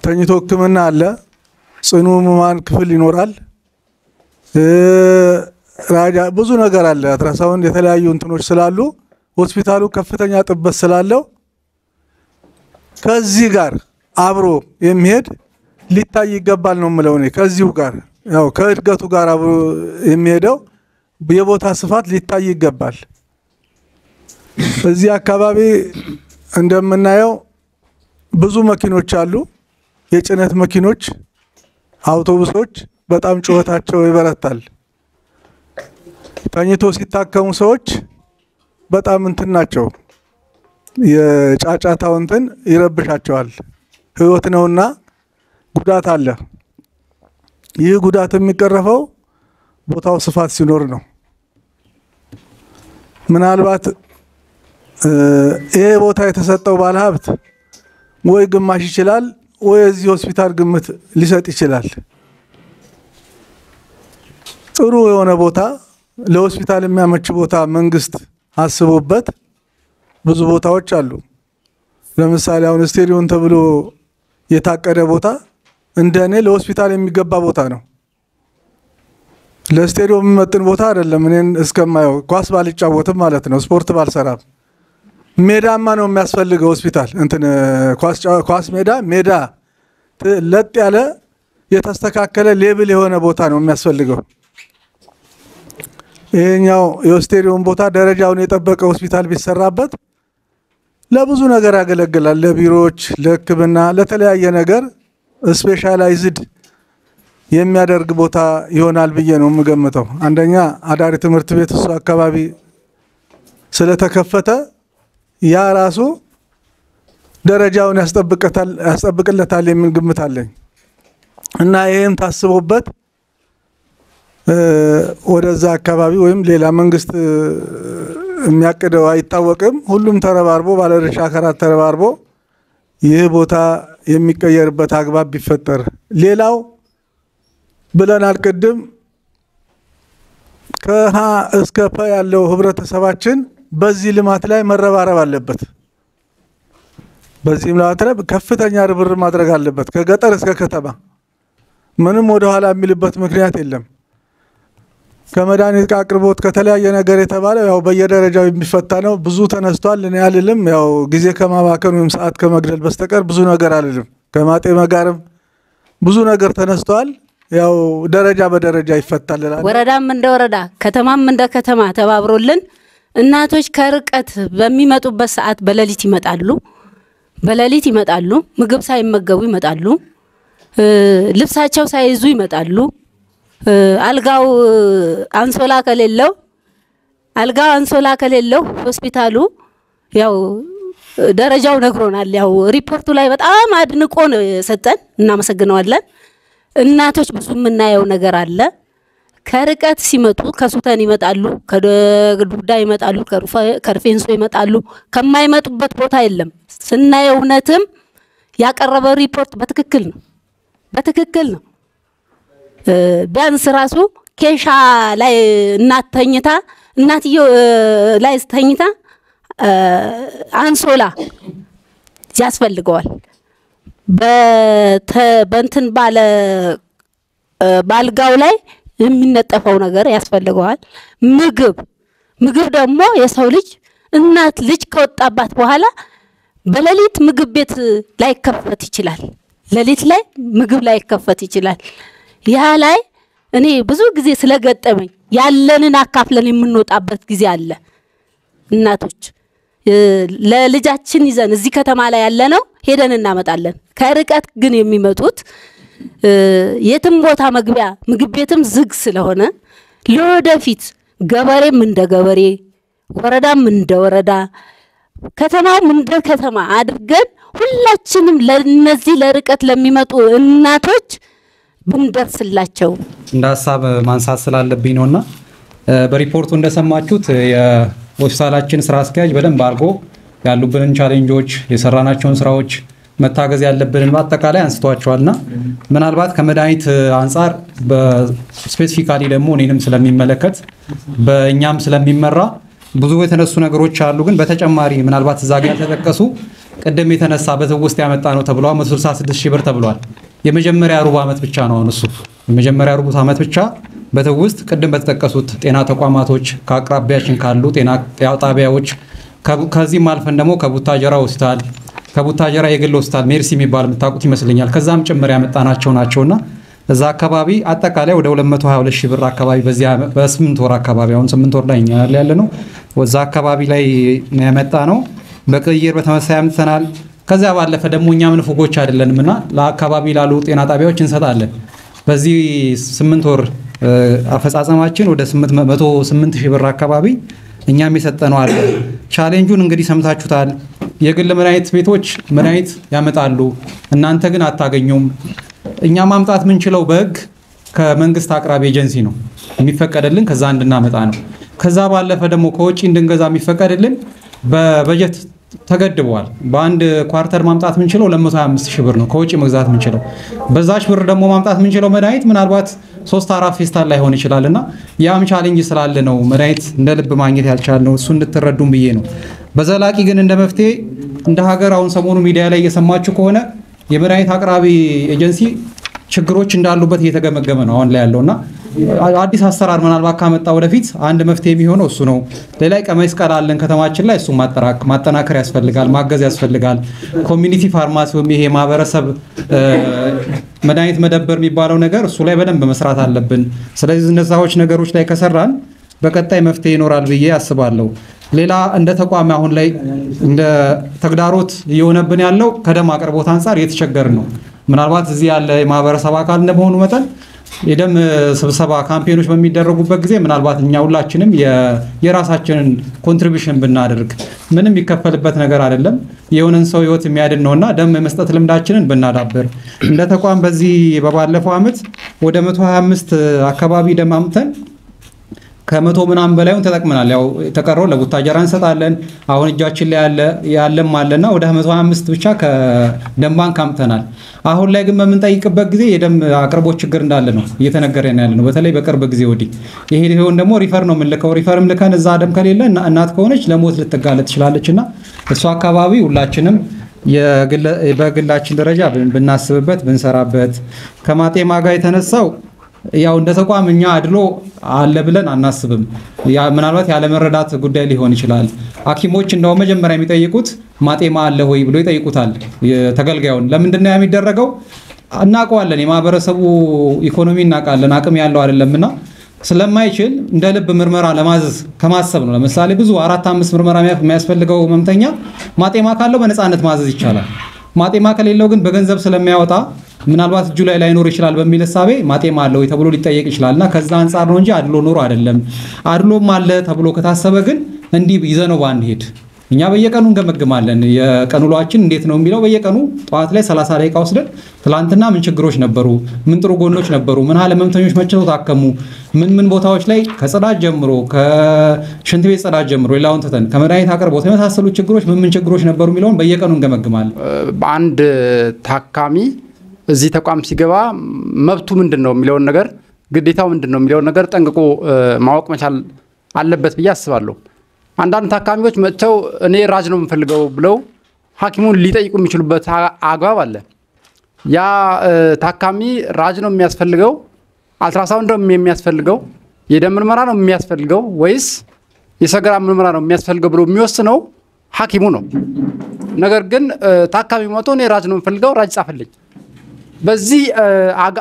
ተኝቶ ሕክምና አለ፣ ጽኑ ህሙማን ክፍል ይኖራል፣ ራጃ ብዙ ነገር አለ። አልትራሳውንድ የተለያዩ እንትኖች ስላሉ ሆስፒታሉ ከፍተኛ ጥበት ስላለው ከዚህ ጋር አብሮ የሚሄድ ሊታይ ይገባል ነው የምለው እኔ። ከዚሁ ጋር ያው ከእድገቱ ጋር አብሮ የሚሄደው የቦታ ስፋት ሊታይ ይገባል። እዚህ አካባቢ እንደምናየው ብዙ መኪኖች አሉ፣ የጭነት መኪኖች፣ አውቶቡሶች በጣም ጩኸታቸው ይበረታል። ተኝቶ ሲታከሙ ሰዎች በጣም እንትን ናቸው፣ የጫጫታው እንትን ይረብሻቸዋል። ህይወት ነውና ጉዳት አለ። ይህ ጉዳት የሚቀረፈው ቦታው ስፋት ሲኖር ነው። ምናልባት ይሄ ቦታ የተሰጠው ባለሀብት ወይ ግማሽ ይችላል ወይ እዚህ ሆስፒታል ግምት ሊሰጥ ይችላል። ጥሩ የሆነ ቦታ ለሆስፒታል የሚያመች ቦታ መንግስት አስቦበት ብዙ ቦታዎች አሉ። ለምሳሌ አሁን ስቴዲየም ተብሎ የታቀደ ቦታ እንደኔ ለሆስፒታል የሚገባ ቦታ ነው። ለስቴዲየም የሚመጥን ቦታ አይደለም። እኔን እስከማየው ኳስ ባልጫወትም ማለት ነው፣ ስፖርት ባልሰራም ሜዳማ ነው የሚያስፈልገው ሆስፒታል። እንትን ኳስ ሜዳ ሜዳ ለጥ ያለ የተስተካከለ level የሆነ ቦታ ነው የሚያስፈልገው። ይሄኛው የስቴዲየም ቦታ ደረጃውን የጠበቀ ሆስፒታል ቢሰራበት ለብዙ ነገር ያገለግላል። ለቢሮዎች፣ ለሕክምና፣ ለተለያየ ነገር specialized የሚያደርግ ቦታ ይሆናል ብዬ ነው የምገምተው። አንደኛ አዳሪ ትምህርት ቤት እሱ አካባቢ ስለተከፈተ ያ ራሱ ደረጃውን ያስጠብቅለታል የሚል ግምት አለኝ እና ይሄም ታስቦበት ወደዛ አካባቢ ወይም ሌላ መንግስት የሚያቅደው አይታወቅም። ሁሉም ተረባርቦ ባለድርሻ አካላት ተረባርቦ ይህ ቦታ የሚቀየርበት አግባብ ቢፈጠር። ሌላው ብለናል ቅድም ከሀ እስከ ፐ ያለው ህብረተሰባችን በዚህ ልማት ላይ መረባረብ አለበት። በዚህ ልማት ላይ ከፍተኛ ርብርብ ማድረግ አለበት። ከገጠር እስከ ከተማ ምንም ወደ ኋላ የሚልበት ምክንያት የለም። ከመድኃኒት አቅርቦት ከተለያየ ነገር የተባለው ያው በየደረጃው የሚፈታ ነው። ብዙ ተነስቷል። እኔ አልልም፣ ያው ጊዜ ከማባከን ወይም ሰዓት ከመግደል በስተቀር ብዙ ነገር አልልም። ከማጤመ ጋርም ብዙ ነገር ተነስቷል። ያው ደረጃ በደረጃ ይፈታል።
ወረዳም እንደ ወረዳ ከተማም እንደ ከተማ ተባብሮልን እናቶች ከርቀት በሚመጡበት ሰዓት በሌሊት ይመጣሉ። በሌሊት ይመጣሉ። ምግብ ሳይመገቡ ይመጣሉ። ልብሳቸው ሳይዙ ይመጣሉ። አልጋው አንሶላ ከሌለው አልጋው አንሶላ ከሌለው ሆስፒታሉ ያው ደረጃው ነግሮናል። ያው ሪፖርቱ ላይ በጣም አድንቆ ነው የሰጠን፣ እናመሰግነዋለን። እናቶች ብዙ የምናየው ነገር አለ። ከርቀት ሲመጡ ከሱተን ይመጣሉ፣ ከዱዳ ይመጣሉ፣ ከርፌንሶ ይመጣሉ። ከማይመጡበት ቦታ የለም። ስናየው እውነትም ያቀረበው ሪፖርት በትክክል ነው፣ በትክክል ነው። ቢያንስ ራሱ ኬሻ ላይ እናት ተኝታ እናትየው ላይ ተኝታ አንሶላ ያስፈልገዋል። በእንትን ባለ ባልጋው ላይ የሚነጠፈው ነገር ያስፈልገዋል። ምግብ ደግሞ የሰው ልጅ እናት ልጅ ከወጣባት በኋላ በሌሊት ምግብ ቤት ላይከፈት ይችላል። ሌሊት ላይ ምግብ ላይከፈት ይችላል። ያ ላይ እኔ ብዙ ጊዜ ስለገጠመኝ ያለንን አካፍለን የምንወጣበት ጊዜ አለ። እናቶች ለልጃችን ይዘን እዚህ ከተማ ላይ ያለነው ሄደን እናመጣለን። ከርቀት ግን የሚመጡት የትም ቦታ መግቢያ ምግብ ቤትም ዝግ ስለሆነ ለወደፊት ገበሬም እንደ ገበሬ፣ ወረዳም እንደ ወረዳ፣ ከተማውም እንደ ከተማ አድርገን ሁላችንም ለነዚህ ለርቀት ለሚመጡ እናቶች ብንደርስላቸው
እንደ ሀሳብ ማንሳት ስላለብኝ ነውና በሪፖርቱ እንደሰማችሁት የሆስፒታላችን ስራ አስኪያጅ በደንብ አድርጎ ያሉብንን challenge ኦች፣ የሰራናቸውን ስራዎች፣ መታገዝ ያለብንን በአጠቃላይ አንስቷቸዋልና ምናልባት ከመድኃኒት አንጻር በ specifically ደግሞ እኔንም ስለሚመለከት በእኛም ስለሚመራ ብዙ የተነሱ ነገሮች አሉ። ግን በተጨማሪ ምናልባት እዛ ጋር ያልተጠቀሱ ቅድም የተነሳ በትውስጥ ያመጣ ነው ተብሏል። 166 ሺህ ብር ተብሏል። የመጀመሪያ ሩብ ዓመት ብቻ ነው አሁን እሱ የመጀመሪያ ሩብ ዓመት ብቻ በትውስጥ ቅድም በተጠቀሱት ጤና ተቋማቶች ከአቅራቢያችን ካሉ ጤና ጣቢያዎች ከዚህም አልፈን ደግሞ ከቡታጀራ ሆስፒታል፣ ከቡታጀራ የግል ሆስፒታል ሜርሲ የሚባል የምታውቁት ይመስለኛል፣ ከዛም ጭምር ያመጣናቸው ናቸውና እዛ አካባቢ አጠቃላይ ወደ 222 ሺህ ብር አካባቢ በዚያ በ8 ወር አካባቢ፣ አሁን 8 ወር ላይ እኛ ያለ ነው፣ ወዛ አካባቢ ላይ ያመጣ ነው። በቅይር በተመሳሳይ አምጥተናል። ከዚያ ባለፈ ደግሞ እኛ ምንፉጎች አይደለንምና ለአካባቢ ላሉ ጤና ጣቢያዎች እንሰጣለን። በዚህ 8 ወር አፈጻጸማችን ወደ 808 ሺህ ብር አካባቢ እኛም የሰጠነው አለ። challenge ኡን እንግዲህ ሰምታችሁታል። የግል መድኃኒት ቤቶች መድኃኒት ያመጣሉ፣ እናንተ ግን አታገኙም። እኛ ማምጣት ምንችለው በህግ ከመንግስት አቅራቢ ኤጀንሲ ነው የሚፈቀደልን፣ ከዛ እንድናመጣ ነው። ከዛ ባለፈ ደግሞ ከውጪ እንድንገዛ የሚፈቀድልን በበጀት ተገድቧል። በአንድ quarter ማምጣት ምንችለው 225 ሺህ ብር ነው ከውጪ መግዛት ምንችለው። በዛች ብር ደግሞ ማምጣት ምንችለው መድኃኒት ምናልባት 3 4 ፌስታል ላይሆን ይችላልና ያም challenge ስላለ ነው መድኃኒት እንደ ልብ ማግኘት ያልቻልነው። እሱ እንድትረዱም ብዬ ነው። በዘላቂ ግን እንደ መፍትሄ እንደ ሀገር አሁን ሰሞኑ ሚዲያ ላይ እየሰማችሁ ከሆነ የመድኃኒት አቅራቢ ኤጀንሲ ችግሮች እንዳሉበት እየተገመገመ ነው አሁን ላይ ያለውና አዲስ አሰራር ምናልባት ካመጣ ወደፊት አንድ መፍትሄ የሚሆነው እሱ ነው። ሌላ ቀይ መስቀል አለን ከተማችን ላይ፣ እሱ ማጠናከር ያስፈልጋል፣ ማገዝ ያስፈልጋል። Community pharmacy ወይም ይሄ ማህበረሰብ መድኃኒት መደብር የሚባለው ነገር እሱ ላይ በደንብ መስራት አለብን። ስለዚህ እነዛዎች ነገሮች ላይ ከሰራን በቀጣይ መፍትሄ ይኖራል ብዬ አስባለሁ። ሌላ እንደ ተቋም አሁን ላይ እንደ ተግዳሮት እየሆነብን ያለው ከደም አቅርቦት አንጻር እየተቸገርን ነው። ምናልባት እዚህ ያለ የማህበረሰብ አካል እንደመሆኑ መጠን የደም ስብሰባ campaign ኦች በሚደረጉበት ጊዜ ምናልባት እኛ ሁላችንም የራሳችንን contribution ብናደርግ ምንም የሚከፈልበት ነገር አይደለም። የሆነን ሰው ህይወት የሚያድን ነውና ደም የመስጠት ልምዳችንን ብናዳብር እንደ ተቋም በዚህ በባለፈው ዓመት ወደ 125 አካባቢ ደም አምጥተን ከመቶ ምናምን በላይውን ተጠቅመናል። ያው የተቀረው ለቡታጀራ እንሰጣለን። አሁን እጃችን ላይ ያለ ያለም አለና ወደ 125 ብቻ ከደም ባንክ አምጥተናል። አሁን ላይ ግን በምንጠይቅበት ጊዜ የደም አቅርቦት ችግር እንዳለ ነው እየተነገረን ያለ ነው። በተለይ በቅርብ ጊዜ ወዲህ ይሄ ሊሆን ደግሞ refer ነው የምንልከው። Refer ም ልከን እዛ ደም ከሌለ እናት ከሆነች ለሞት ልትጋለጥ ትችላለች እና እሱ አካባቢ ሁላችንም በግላችን ደረጃ ብናስብበት ብንሰራበት። ከማጤማ ጋር የተነሳው ያው እንደ ተቋም እኛ አድሎ አለ ብለን አናስብም። ምናልባት ያለመረዳት ጉዳይ ሊሆን ይችላል። ሐኪሞች እንደው መጀመሪያ የሚጠይቁት ማጤማ አለ ወይ ብሎ ይጠይቁታል ተገልጋዩን። ለምንድን ነው የሚደረገው? እናውቀዋለን፣ የማህበረሰቡ ኢኮኖሚ እናውቃለን፣ አቅም ያለው አይደለምና ስለማይችል እንደ ልብ ምርመራ ለማዘዝ ከማሰብ ነው። ለምሳሌ ብዙ አራት አምስት ምርመራ የሚያስፈልገው ህመምተኛ ማጤማ ካለው በነፃነት ማዘዝ ይቻላል። ማጤማ ከሌለው ግን በገንዘብ ስለሚያወጣ ምናልባት እጁ ላይ ላይኖር ይችላል በሚል እሳቤ ማጤማ አለው ወይ ተብሎ ሊጠየቅ ይችላል እና ከዛ አንጻር ነው እንጂ አድሎ ኖሮ አይደለም። አድሎም አለ ተብሎ ከታሰበ ግን እንዲህ ይዘነው ባንሄድ እኛ በየቀኑ እንገመግማለን። የቀን ውሏችን እንዴት ነው የሚለው በየቀኑ ጠዋት ላይ 30 ደቂቃ ወስደን ትላንትና ምን ችግሮች ነበሩ፣ ምን ጥሩ ጎኖች ነበሩ፣ ምን ያህል ህመምተኞች መጥተው ታከሙ፣ ምን ምን ቦታዎች ላይ ከጽዳት ጀምሮ፣ ከሽንት ቤት ጽዳት ጀምሮ፣ ሌላውን ትተን ከመድኃኒት አቅርቦት የመሳሰሉ ችግሮች ምን ምን ችግሮች ነበሩ የሚለውን በየቀኑ እንገመግማለን።
አንድ ታካሚ እዚህ ተቋም ሲገባ መብቱ ምንድን ነው የሚለውን ነገር፣ ግዴታው ምንድን ነው የሚለውን ነገር ጠንቅቆ ማወቅ መቻል አለበት ብዬ አስባለሁ። አንዳንድ ታካሚዎች መጥተው እኔ ራጅ ነው የምፈልገው ብለው ሐኪሙን ሊጠይቁ የሚችሉበት አግባብ አለ። ያ ታካሚ ራጅ ነው የሚያስፈልገው አልትራሳውንድ ነው የሚያስፈልገው፣ የደም ምርመራ ነው የሚያስፈልገው ወይስ የሰገራ ምርመራ ነው የሚያስፈልገው ብሎ የሚወስነው ሐኪሙ ነው። ነገር ግን ታካሚ መጥቶ እኔ ራጅ ነው የምፈልገው፣ ራጅ ጻፍልኝ። በዚህ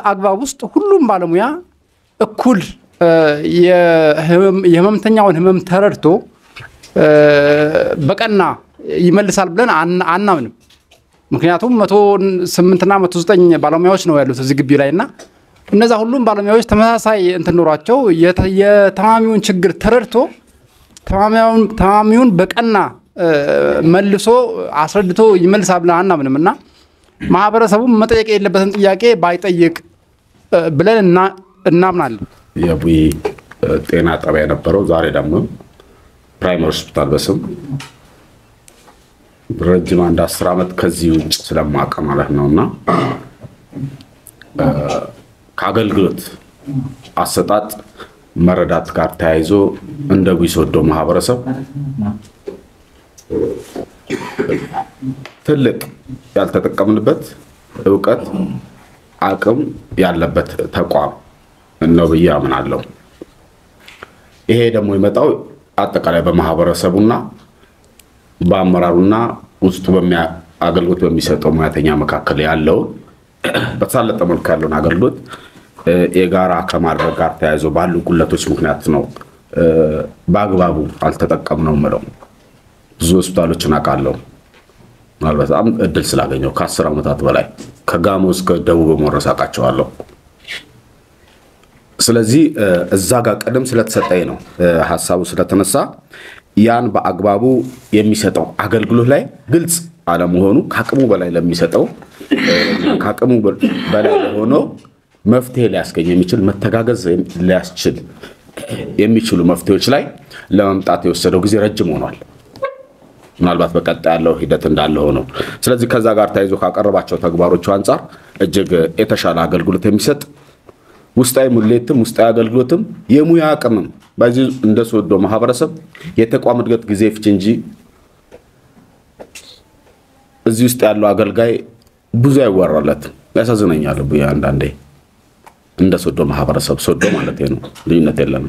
አግባብ ውስጥ ሁሉም ባለሙያ እኩል የህመምተኛውን ህመም ተረድቶ በቀና ይመልሳል ብለን አናምንም። ምክንያቱም 108 እና 109 ባለሙያዎች ነው ያሉት እዚህ ግቢ ላይ እና እነዛ ሁሉም ባለሙያዎች ተመሳሳይ እንትን ኖሯቸው የታማሚውን ችግር ተረድቶ ታማሚውን በቀና መልሶ አስረድቶ ይመልሳል ብለን አናምንም እና ማህበረሰቡ መጠየቅ የለበትን ጥያቄ ባይጠይቅ ብለን እናምናለን።
የቡይ ጤና ጣቢያ የነበረው ዛሬ ደግሞ primary ሆስፒታል በስም ረጅም አንድ 10 ዓመት ከዚህ ውጭ ስለማውቅ ማለት ነውና ከአገልግሎት አሰጣጥ መረዳት ጋር ተያይዞ እንደ ቡይ ሶዶ ማህበረሰብ ትልቅ ያልተጠቀምንበት እውቀት አቅም ያለበት ተቋም ነው ብዬ አምናለሁ። ይሄ ደግሞ የመጣው አጠቃላይ በማህበረሰቡና በአመራሩና ውስጡ አገልግሎት በሚሰጠው ሙያተኛ መካከል ያለው በተሳለጠ መልኩ ያለውን አገልግሎት የጋራ ከማድረግ ጋር ተያይዞ ባሉ ጉለቶች ምክንያት ነው በአግባቡ አልተጠቀምነው ምለው። ብዙ ሆስፒታሎችን አውቃለሁ። ምናልባት በጣም እድል ስላገኘው ከ10 ዓመታት በላይ ከጋሞ እስከ ደቡብ በመድረስ አውቃቸዋለሁ። ስለዚህ እዛ ጋር ቀደም ስለተሰጠኝ ነው ሐሳቡ ስለተነሳ ያን በአግባቡ የሚሰጠው አገልግሎት ላይ ግልጽ አለመሆኑ ከአቅሙ በላይ ለሚሰጠው ከአቅሙ በላይ ሆኖ መፍትሄ ሊያስገኝ የሚችል መተጋገዝ ሊያስችል የሚችሉ መፍትሄዎች ላይ ለመምጣት የወሰደው ጊዜ ረጅም ሆኗል። ምናልባት በቀጣይ ያለው ሂደት እንዳለ ሆኖ ስለዚህ ከዛ ጋር ተያይዞ ካቀረባቸው ተግባሮች አንፃር እጅግ የተሻለ አገልግሎት የሚሰጥ ውስጣዊ ሙሌትም ውስጣዊ አገልግሎትም የሙያ አቅምም በዚህ እንደ ሶዶ ማህበረሰብ የተቋም እድገት ጊዜ ፍች እንጂ እዚህ ውስጥ ያለው አገልጋይ ብዙ አይወራለትም። ያሳዝነኛል ቡያ አንዳንዴ እንደ ሶዶ ማህበረሰብ ሶዶ ማለት ነው ልዩነት የለም።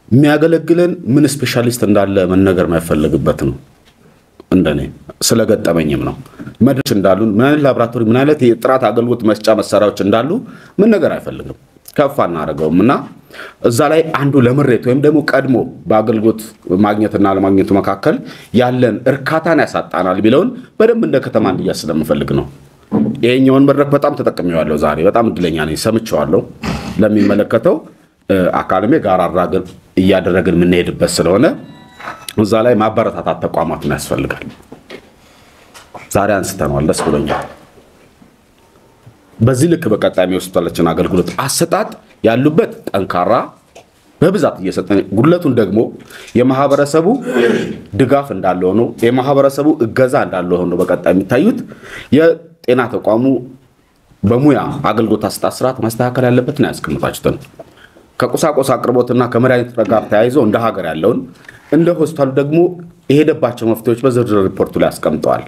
የሚያገለግለን ምን ስፔሻሊስት እንዳለ መነገር የማይፈልግበት ነው። እንደኔ ስለገጠመኝም ነው። መድረክ እንዳሉ ምን አይነት ላብራቶሪ ምን አይነት የጥራት አገልግሎት መስጫ መሳሪያዎች እንዳሉ ምን ነገር አይፈልግም። ከፍ አናደርገውምና እዛ ላይ አንዱ ለምሬት ወይም ደግሞ ቀድሞ በአገልግሎት ማግኘትና ለማግኘቱ መካከል ያለን እርካታን ያሳጣናል ቢለውን በደንብ እንደ ከተማ እንዲያዝ ስለምፈልግ ነው። ይሄኛውን መድረክ በጣም ተጠቅሜዋለሁ። ዛሬ በጣም እድለኛ ነኝ፣ ሰምቼዋለሁ። ለሚመለከተው አካልሜ ጋር አራግን እያደረግን የምንሄድበት ስለሆነ እዛ ላይ ማበረታታት ተቋማቱን ያስፈልጋል። ዛሬ አንስተነዋል፣ ደስ ብሎኛል። በዚህ ልክ በቀጣይ የሆስፒታላችን አገልግሎት አሰጣጥ ያሉበት ጠንካራ በብዛት እየሰጠን ጉድለቱን ደግሞ የማህበረሰቡ ድጋፍ እንዳለ ሆኖ የማህበረሰቡ እገዛ እንዳለ ሆኖ በቀጣይ የሚታዩት የጤና ተቋሙ በሙያ አገልግሎት አሰጣጥ ስርዓት ማስተካከል ያለበት ነው ያስቀምጣችሁትን ከቁሳቁስ አቅርቦትና ከመድኃኒት ጋር ተያይዞ እንደ ሀገር ያለውን እንደ ሆስፒታሉ ደግሞ የሄደባቸው መፍትሄዎች በዝርዝር ሪፖርቱ ላይ አስቀምጠዋል።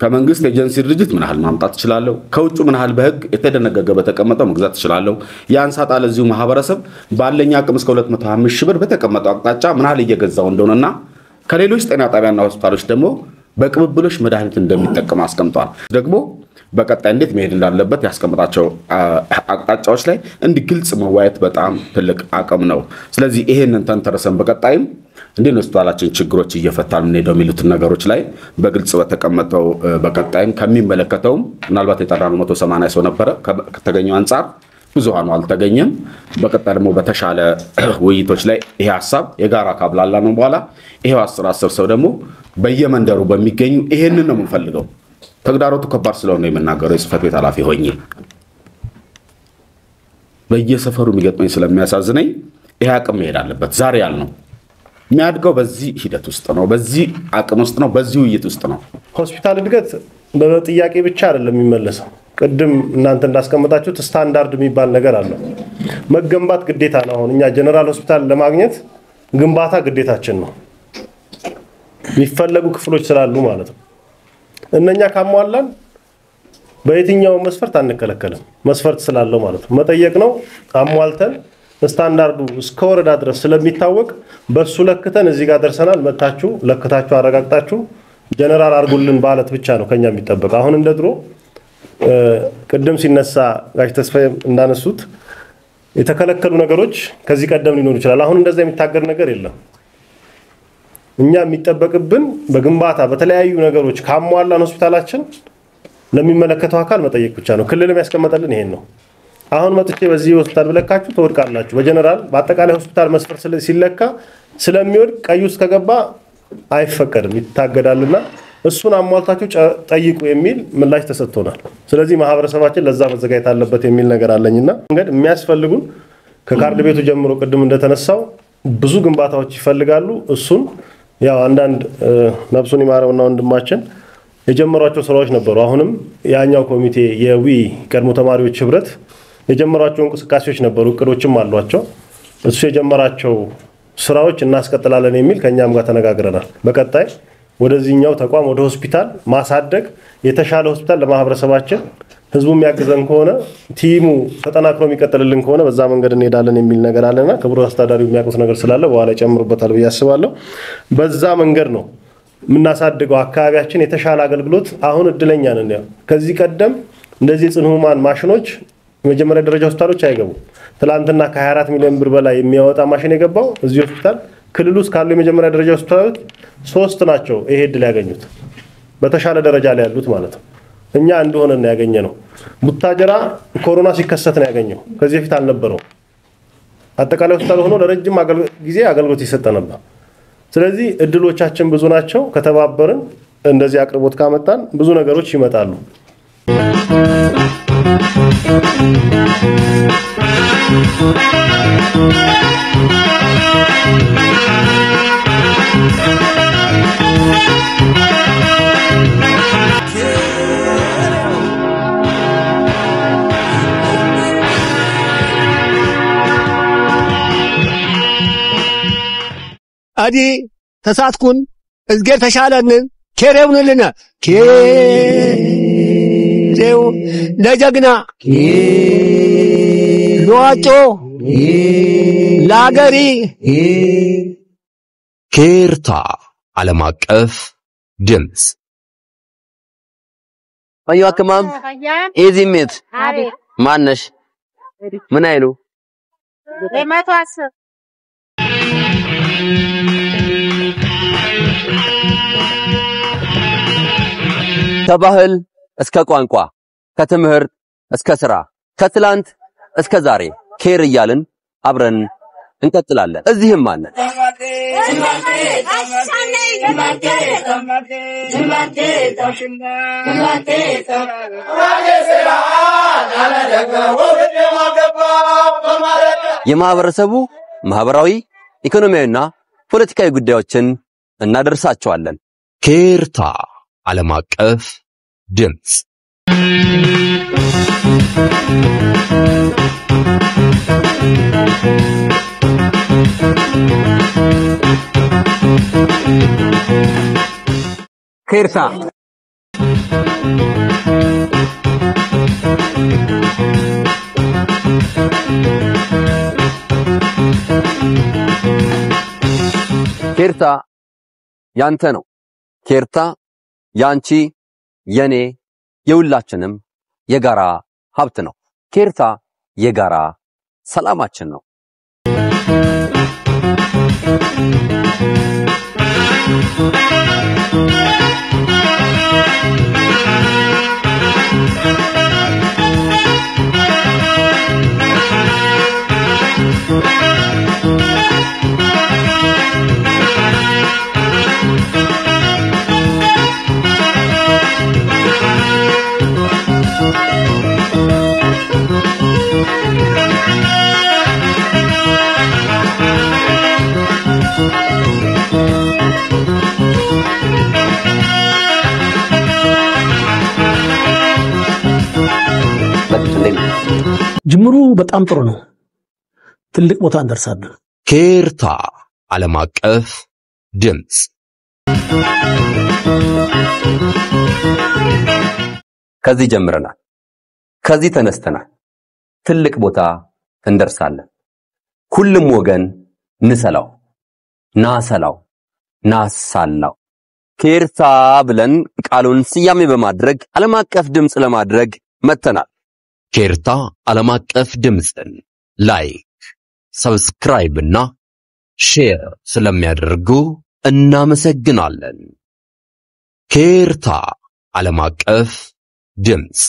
ከመንግስት ኤጀንሲ ድርጅት ምን ያህል ማምጣት እችላለሁ፣ ከውጭ ምን ያህል በህግ የተደነገገ በተቀመጠው መግዛት እችላለሁ፣ ያን ሳጣ ለዚሁ ማህበረሰብ ባለኝ አቅም እስከ 205 ሺህ ብር በተቀመጠው አቅጣጫ ምን ያህል እየገዛው እንደሆነና ከሌሎች ጤና ጣቢያና ሆስፒታሎች ደግሞ በቅብብሎሽ መድኃኒት እንደሚጠቀም አስቀምጧል። ደግሞ በቀጣይ እንዴት መሄድ እንዳለበት ያስቀምጣቸው አቅጣጫዎች ላይ እንዲህ ግልጽ መዋየት በጣም ትልቅ አቅም ነው። ስለዚህ ይሄንን ተንተርሰን በቀጣይም እንዴት ነው ሆስፒታላችን ችግሮች እየፈታን የምንሄደው የሚሉትን ነገሮች ላይ በግልጽ በተቀመጠው በቀጣይም ከሚመለከተውም ምናልባት የጠራነው 180 ሰው ነበረ ከተገኘው አንፃር ብዙሃኑ አልተገኘም። በቀጣይ ደግሞ በተሻለ ውይይቶች ላይ ይሄ ሐሳብ የጋራ ካብላላ ነው በኋላ ይሄው 10 10 ሰው ደግሞ በየመንደሩ በሚገኙ ይሄንን ነው የምንፈልገው። ተግዳሮቱ ከባድ ስለሆነ የምናገረው የጽህፈት ቤት ኃላፊ ሆኜ በየሰፈሩ የሚገጥመኝ ስለሚያሳዝነኝ ይሄ አቅም መሄድ አለበት። ዛሬ ያልነው የሚያድገው በዚህ ሂደት ውስጥ ነው፣ በዚህ አቅም ውስጥ ነው፣ በዚህ ውይይት ውስጥ ነው።
ሆስፒታል እድገት በጥያቄ ብቻ አይደለም የሚመለሰው። ቅድም እናንተ እንዳስቀመጣችሁት ስታንዳርድ የሚባል ነገር አለ። መገንባት ግዴታ ነው። አሁን እኛ ጀነራል ሆስፒታል ለማግኘት ግንባታ ግዴታችን ነው። የሚፈለጉ ክፍሎች ስላሉ ማለት ነው። እነኛ ካሟላን በየትኛው መስፈርት አንከለከልም። መስፈርት ስላለው ማለት ነው። መጠየቅ ነው አሟልተን ስታንዳርዱ እስከ ወረዳ ድረስ ስለሚታወቅ በሱ ለክተን እዚህ ጋር ደርሰናል። መታችሁ ለክታችሁ አረጋግጣችሁ ጀነራል አርጉልን ማለት ብቻ ነው ከኛ የሚጠበቅ። አሁን እንደ ድሮ ቅድም ሲነሳ ጋሽ ተስፋዬ እንዳነሱት የተከለከሉ ነገሮች ከዚህ ቀደም ሊኖሩ ይችላል። አሁን እንደዛ የሚታገር ነገር የለም። እኛ የሚጠበቅብን በግንባታ በተለያዩ ነገሮች ካሟላን ሆስፒታላችን ለሚመለከተው አካል መጠየቅ ብቻ ነው። ክልልም ያስቀመጠልን ይሄን ነው። አሁን መጥቼ በዚህ ሆስፒታል ብለካችሁ ትወድቃላችሁ። በጀነራል በአጠቃላይ ሆስፒታል መስፈርት ሲለካ ስለሚወድቅ ቀይ ውስጥ ከገባ አይፈቀድም፣ ይታገዳልና እሱን አሟልታችሁ ጠይቁ የሚል ምላሽ ተሰጥቶናል። ስለዚህ ማህበረሰባችን ለዛ መዘጋጀት አለበት የሚል ነገር አለኝና እንግዲህ የሚያስፈልጉን ከካርድ ቤቱ ጀምሮ ቅድም እንደተነሳው ብዙ ግንባታዎች ይፈልጋሉ። እሱን ያው አንዳንድ ነፍሱን ይማረውና ወንድማችን የጀመሯቸው ስራዎች ነበሩ። አሁንም ያኛው ኮሚቴ የዊ ቀድሞ ተማሪዎች ህብረት የጀመሯቸው እንቅስቃሴዎች ነበሩ፣ እቅዶችም አሏቸው። እሱ የጀመራቸው ስራዎች እናስቀጥላለን የሚል ከኛም ጋር ተነጋግረናል። በቀጣይ ወደዚህኛው ተቋም ወደ ሆስፒታል ማሳደግ የተሻለ ሆስፒታል ለማህበረሰባችን ህዝቡ የሚያግዘን ከሆነ ቲሙ ተጠናክሮ የሚቀጥልልን ከሆነ በዛ መንገድ እንሄዳለን የሚል ነገር አለና ክቡር አስተዳዳሪው የሚያውቁት ነገር ስላለ በኋላ ይጨምሩበታል ብዬ አስባለሁ። በዛ መንገድ ነው የምናሳድገው አካባቢያችን የተሻለ አገልግሎት። አሁን እድለኛ ነን። ያው ከዚህ ቀደም እንደዚህ የጽኑ ህሙማን ማሽኖች የመጀመሪያ ደረጃ ሆስፒታሎች አይገቡም። ትላንትና ከ24 ሚሊዮን ብር በላይ የሚያወጣ ማሽን የገባው እዚህ ሆስፒታል ክልል ውስጥ ካሉ የመጀመሪያ ደረጃ ሆስፒታሎች 3 ናቸው ይሄ እድል ያገኙት በተሻለ ደረጃ ላይ ያሉት ማለት ነው። እኛ እንደሆነ ነው ያገኘነው። ቡታጀራ ኮሮና ሲከሰት ነው ያገኘው። ከዚህ በፊት አልነበረው። አጠቃላይ ሆስፒታል ሆኖ ለረጅም ጊዜ አገልግሎት ይሰጥ ነበር። ስለዚህ እድሎቻችን ብዙ ናቸው። ከተባበርን እንደዚህ አቅርቦት ካመጣን ብዙ ነገሮች ይመጣሉ።
አዲ ተሳትኩን እዝጌር ተሻለንን ኬሬውንልና ኬሬው ለጀግና ለዋጮ ለአገሪ
ኬርታ ዓለም አቀፍ ድምፅ
አዩ አከማም ኤዚሜት ማነሽ ምን አይሉ
110
ከባህል እስከ ቋንቋ ከትምህርት እስከ ስራ ከትላንት እስከ ዛሬ ኬር እያልን አብረን እንቀጥላለን። እዚህም አለን። የማህበረሰቡ ማህበራዊ፣ ኢኮኖሚያዊና ፖለቲካዊ ጉዳዮችን እናደርሳቸዋለን።
ኬርታ ዓለም አቀፍ ድምፅ
ኬርታ ኬርታ ያንተ ነው። ኬርታ ያንቺ፣ የኔ፣ የሁላችንም የጋራ ሀብት ነው። ኬርታ የጋራ ሰላማችን ነው።
ጅምሩ በጣም ጥሩ ነው። ትልቅ ቦታ እንደርሳለን።
ኬርታ ዓለም አቀፍ ድምፅ
ከዚህ ጀምረናል። ከዚህ ተነስተናል። ትልቅ ቦታ እንደርሳለን። ሁሉም ወገን ንሰላው፣ ናሰላው፣ ናሳላው። ኬርታ ብለን ቃሉን ስያሜ በማድረግ ዓለም አቀፍ ድምጽ ለማድረግ መጥተናል።
ኬርታ ዓለም አቀፍ ድምፅን like፣ subscribe እና share ስለሚያደርጉ እናመሰግናለን። ኬርታ ዓለም አቀፍ ድምፅ።